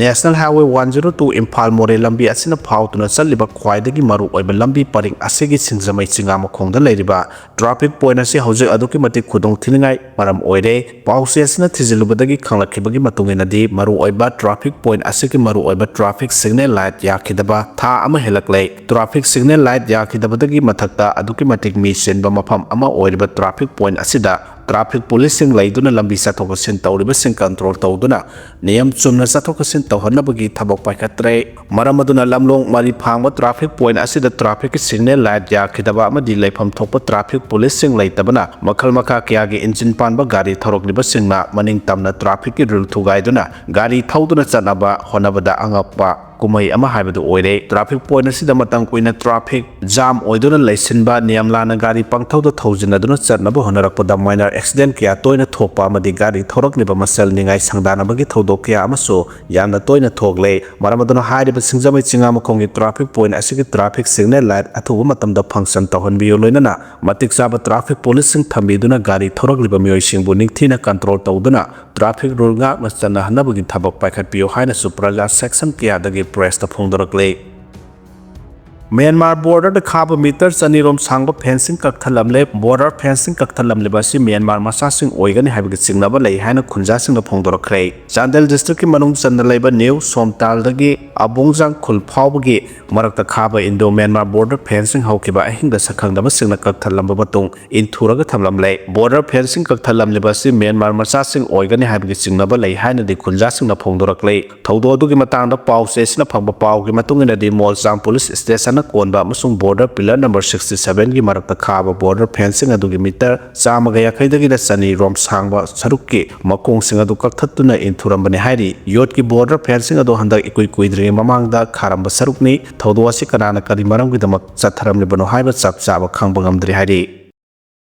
National Highway one zero two Imphal ꯃꯣꯔꯦ ꯂꯝꯕꯤ ꯑꯁꯤꯅ ꯐꯥꯎꯗꯨꯅ ꯆꯠꯂꯤꯕ ꯈ꯭ꯋꯥꯏꯗꯒꯤ ꯃꯔꯨ ꯑꯣꯏꯕ ꯂꯝꯕꯤ ꯄꯔꯤꯡ ꯑꯁꯤꯒꯤ ꯁꯤꯡꯖꯃꯩ ꯆꯤꯉꯥꯃꯈꯣꯡꯗ ꯂꯩꯔꯤꯕ traffic point ꯑꯁꯤ ꯍꯧꯖꯤꯛ ꯑꯗꯨꯛꯀꯤ ꯃꯇꯤꯛ ꯈꯨꯗꯣꯡꯊꯤꯅꯤꯡꯉꯥꯏ ꯃꯔꯝ ꯑꯣꯏꯔꯦ꯫ ꯄꯥꯎꯆꯦ ꯑꯁꯤꯅ ꯊꯤꯖꯤꯜꯂꯨꯕꯗꯒꯤ ꯈꯪꯂꯛꯈꯤꯕꯒꯤ ꯃꯇꯨꯡ ꯏꯟꯅꯗꯤ, ꯃꯔꯨꯑꯣꯏꯕ traffic point ꯑꯁꯤꯒꯤ ꯃꯔꯨꯑꯣꯏꯕ traffic signal light ꯌꯥꯈꯤꯗꯕ ꯊꯥ ꯑꯃ ꯍꯦꯜꯂꯛꯂꯦ꯫ Traffic signal light ꯌꯥꯈꯤꯗꯕꯗꯒꯤ ꯃꯊꯛꯇ ꯑꯗꯨꯛꯀꯤ ꯃꯇꯤꯛ ꯃꯤ ꯆꯤꯟꯕ ꯃꯐꯝ ꯑꯃ ꯑꯣꯏꯔꯤꯕ traffic point ꯑꯁꯤꯗ traffic police ꯁꯤꯡ ꯂꯩꯗꯨꯅ ꯂꯝꯕꯤ ꯆꯠꯊꯣꯛ ꯆꯠꯁꯤꯟ ꯇꯧꯔꯤꯕꯁꯤꯡ control ꯇꯧꯗꯨꯅ ꯅꯤꯌꯝ ꯆꯨꯝꯅ ꯆꯠꯊꯣꯛ ꯆꯠꯁꯤꯟ ꯇꯧꯍꯟꯅꯕꯒꯤ ꯊꯕꯛ ꯄꯥꯏꯈꯠꯇ꯭ꯔꯦ꯫ ꯃꯔꯝ ꯑꯗꯨꯅ ꯂꯝꯂꯣꯡ ꯃꯔꯤ ꯐꯥꯡꯕ traffic point ꯑꯁꯤꯗ traffic ꯀꯤ signal light ꯌꯥꯈꯤꯗꯕ ꯑꯃꯗꯤ ꯂꯩꯐꯝ ꯊꯣꯛꯄ traffic police ꯁꯤꯡ ꯂꯩꯇꯕꯅ ꯃꯈꯜ ꯃꯈꯥ ꯀꯌꯥꯒꯤ engine ꯄꯥꯟꯕ ꯒꯥꯔꯤ ꯊꯧꯔꯛꯂꯤꯕꯁꯤꯡꯅ ꯃꯅꯤꯡ ꯇꯝꯅ traffic ꯀꯤ rule ꯊꯨꯒꯥꯏꯗꯨꯅ ꯒꯥꯔꯤ ꯊꯧꯗꯨꯅ ꯆꯠꯅꯕ ꯍꯣꯠꯅꯕꯗ ꯑꯉꯛꯄ ꯀꯨꯝꯍꯩ ꯑꯃ ꯍꯥꯏꯕꯗꯨ ꯑꯣꯏꯔꯦ꯫ Traffic point ꯑꯁꯤꯗ ꯃꯇꯝ ꯀꯨꯏꯅ traffic jam ꯑꯣꯏꯗꯨꯅ ꯂꯩꯁꯤꯟꯕ, ꯅꯤꯌꯝ ꯂꯥꯟꯅ ꯒꯥꯔꯤ ꯄꯪꯊꯧꯗ ꯊꯧꯖꯤꯟꯅꯗꯨꯅ ꯆꯠꯅꯕ ꯍꯣꯠꯅꯔꯛꯄꯗ minor accident ꯀꯌꯥ ꯇꯣꯏꯅ ꯊꯣꯛꯄ ꯑꯃꯗꯤ ꯒꯥꯔꯤ ꯊꯧꯔꯛꯂꯤꯕ ꯃꯁꯦꯜ ꯅꯤꯡꯉꯥꯏ ꯁꯪꯗꯥꯅꯕꯒꯤ ꯊꯧꯗꯣꯛ ꯀꯌꯥ ꯑꯃꯁꯨ ꯌꯥꯝꯅ ꯇꯣꯏꯅ ꯊꯣꯛꯂꯦ꯫ ꯃꯔꯝ ꯑꯗꯨꯅ ꯍꯥꯏꯔꯤꯕ ꯁꯤꯡꯖꯃꯩ ꯆꯤꯉꯥꯃꯈꯣꯡꯒꯤ traffic point ꯑꯁꯤꯒꯤ traffic signal light ꯑꯊꯨꯕ ꯃꯇꯝꯗ function ꯇꯧꯍꯟꯕꯤꯌꯨ, ꯂꯣꯏꯅꯅ ꯃꯇꯤꯛ ꯆꯥꯕ traffic police ꯁꯤꯡ ꯊꯝꯕꯤꯗꯨꯅ ꯒꯥꯔꯤ ꯊꯧꯔꯛꯂꯤꯕ ꯃꯤꯑꯣꯏꯁꯤꯡꯕꯨ ꯅꯤꯡꯊꯤꯅ control ꯇꯧꯗꯨꯅ traffic rule ꯉꯥꯛꯅ ꯆꯠꯅꯍꯟꯅꯕꯒꯤ ꯊꯕꯛ ꯄꯥꯏꯈꯠꯄꯤꯌꯨ ꯍꯥꯏꯅꯁꯨ ꯄ꯭ꯔꯖꯥ section ꯀꯌꯥꯗꯒꯤ press ꯇ ꯐꯣꯡꯗꯣꯔꯛꯂꯤ꯫ ꯃ꯭ꯌꯥꯟꯃꯥꯔ ꯕꯣꯔꯗꯔꯗ ꯈꯥꯕ ꯃꯤꯇꯔ ꯆꯅꯤꯔꯣꯝ ꯁꯥꯡꯕ ꯐꯦꯟꯁꯤꯡ ꯀꯛꯊꯠꯂꯝꯂꯦ꯫ ꯕꯣꯔꯗꯔ ꯐꯦꯟꯁꯤꯡ ꯀꯛꯊꯠꯂꯝꯂꯤꯕ ꯑꯁꯤ ꯃ꯭ꯌꯥꯟꯃꯥꯔ ꯃꯆꯥꯁꯤꯡ ꯑꯣꯏꯒꯅꯤ ꯍꯥꯏꯕꯒꯤ ꯆꯤꯡꯅꯕ ꯂꯩ ꯍꯥꯏꯅ ꯈꯨꯟꯖꯥꯁꯤꯡꯅ ꯐꯣꯡꯗꯣꯔꯛꯈ꯭ꯔꯦ꯫ ꯆꯥꯟꯗꯦꯜ ꯗꯤꯁꯇ꯭ꯔꯤꯛꯀꯤ ꯃꯅꯨꯡ ꯆꯟꯅ ꯂꯩꯕ ꯅ꯭ꯌꯨ ꯁꯣꯝꯇꯥꯜꯗꯒꯤ ꯑꯕꯣꯡꯖꯥꯡ ꯈꯨꯜ ꯐꯥꯎꯕꯒꯤ ꯃꯔꯛꯇ ꯈꯥꯕ ꯏꯟꯗꯣ ꯃ꯭ꯌꯥꯟꯃꯥꯔ ꯕꯣꯔꯗꯔ ꯐꯦꯟꯁꯤꯡ ꯍꯧꯈꯤꯕ ꯑꯍꯤꯡꯗ ꯁꯛꯈꯪꯗꯕꯁꯤꯡꯅ ꯀꯛꯊꯠꯂꯝꯕ ꯃꯇꯨꯡ ꯏꯟꯊꯨꯔꯒ ꯊꯝꯂꯝꯂꯦ꯫ ꯕꯣꯔꯗꯔ ꯐꯦꯟꯁꯤꯡ ꯀꯛꯊꯠꯂꯝꯂꯤꯕ ꯑꯁꯤ ꯃ꯭ꯌꯥꯟꯃꯥꯔ ꯃꯆꯥꯁꯤꯡ ꯑꯣꯏꯒꯅꯤ ꯍꯥꯏꯕꯒꯤ ꯆꯤꯡꯅꯕ ꯂꯩ ꯍꯥꯏꯅꯗꯤ ꯈꯨꯟꯖꯥꯁꯤꯡꯅ ꯐꯣꯡꯗꯣꯔꯛꯂꯦ꯫ ꯊꯧꯗꯣꯛ ꯑꯗꯨꯒꯤ ꯃꯇꯥꯡꯗ ꯄꯥꯎ ꯆꯦꯁꯤꯅ ꯐꯪꯕ ꯄꯥꯎꯒꯤ ꯃꯇꯨꯡ ꯏꯟꯅꯗꯤ, ꯃꯣꯜꯆꯥꯡ ꯄꯨꯂꯤꯁ ꯁ꯭ꯇꯦꯁꯟꯅ ꯀꯣꯟꯕ ꯑꯃꯁꯨꯡ ꯕꯣꯔꯗꯔ ꯄꯤꯂꯔ ꯅꯝꯕꯔ ꯁꯤꯛꯁꯇꯤ ꯁꯚꯦꯟꯒꯤ ꯃꯔꯛꯇ ꯈꯥꯕ ꯕꯣꯔꯗꯔ ꯐꯦꯟꯁꯤꯡ ꯑꯗꯨꯒꯤ ꯃꯤꯇꯔ ꯆꯥꯝꯃꯒ ꯌꯥꯡꯈꯩꯗꯒꯤꯅ ꯆꯅꯤ ꯔꯣꯝ ꯁꯥꯡꯕ ꯁꯔꯨꯛꯀꯤ ꯃꯈꯣꯡꯁꯤꯡ ꯑꯗꯨ ꯀꯛꯊꯠꯇꯨꯅ ꯏꯟꯊꯨꯔꯝꯕꯅꯤ ꯍꯥꯏꯔꯤ꯫ ꯌꯣꯠꯀꯤ ꯕꯣꯔꯗꯔ ꯐꯦꯟꯁꯤꯡ ꯑꯗꯨ ꯍꯟꯗꯛ ꯏꯀꯨꯏ ꯀꯨꯏꯗ꯭ꯔꯤꯉꯩ ꯃꯃꯥꯡꯗ ꯈꯥꯔꯝꯕ ꯁꯔꯨꯛꯅꯤ꯫ ꯊꯧꯗꯣꯛ ꯑꯁꯤ ꯀꯅꯥꯅ ꯀꯔꯤ ꯃꯔꯝꯒꯤꯗꯃꯛ ꯆꯠꯊꯔꯝꯂꯤꯕꯅꯣ ꯍꯥꯏꯕ ꯆꯞ ꯆꯥꯕ ꯈꯪꯕ ꯉꯝꯗ꯭ꯔꯤ ꯍꯥꯏꯔꯤ꯫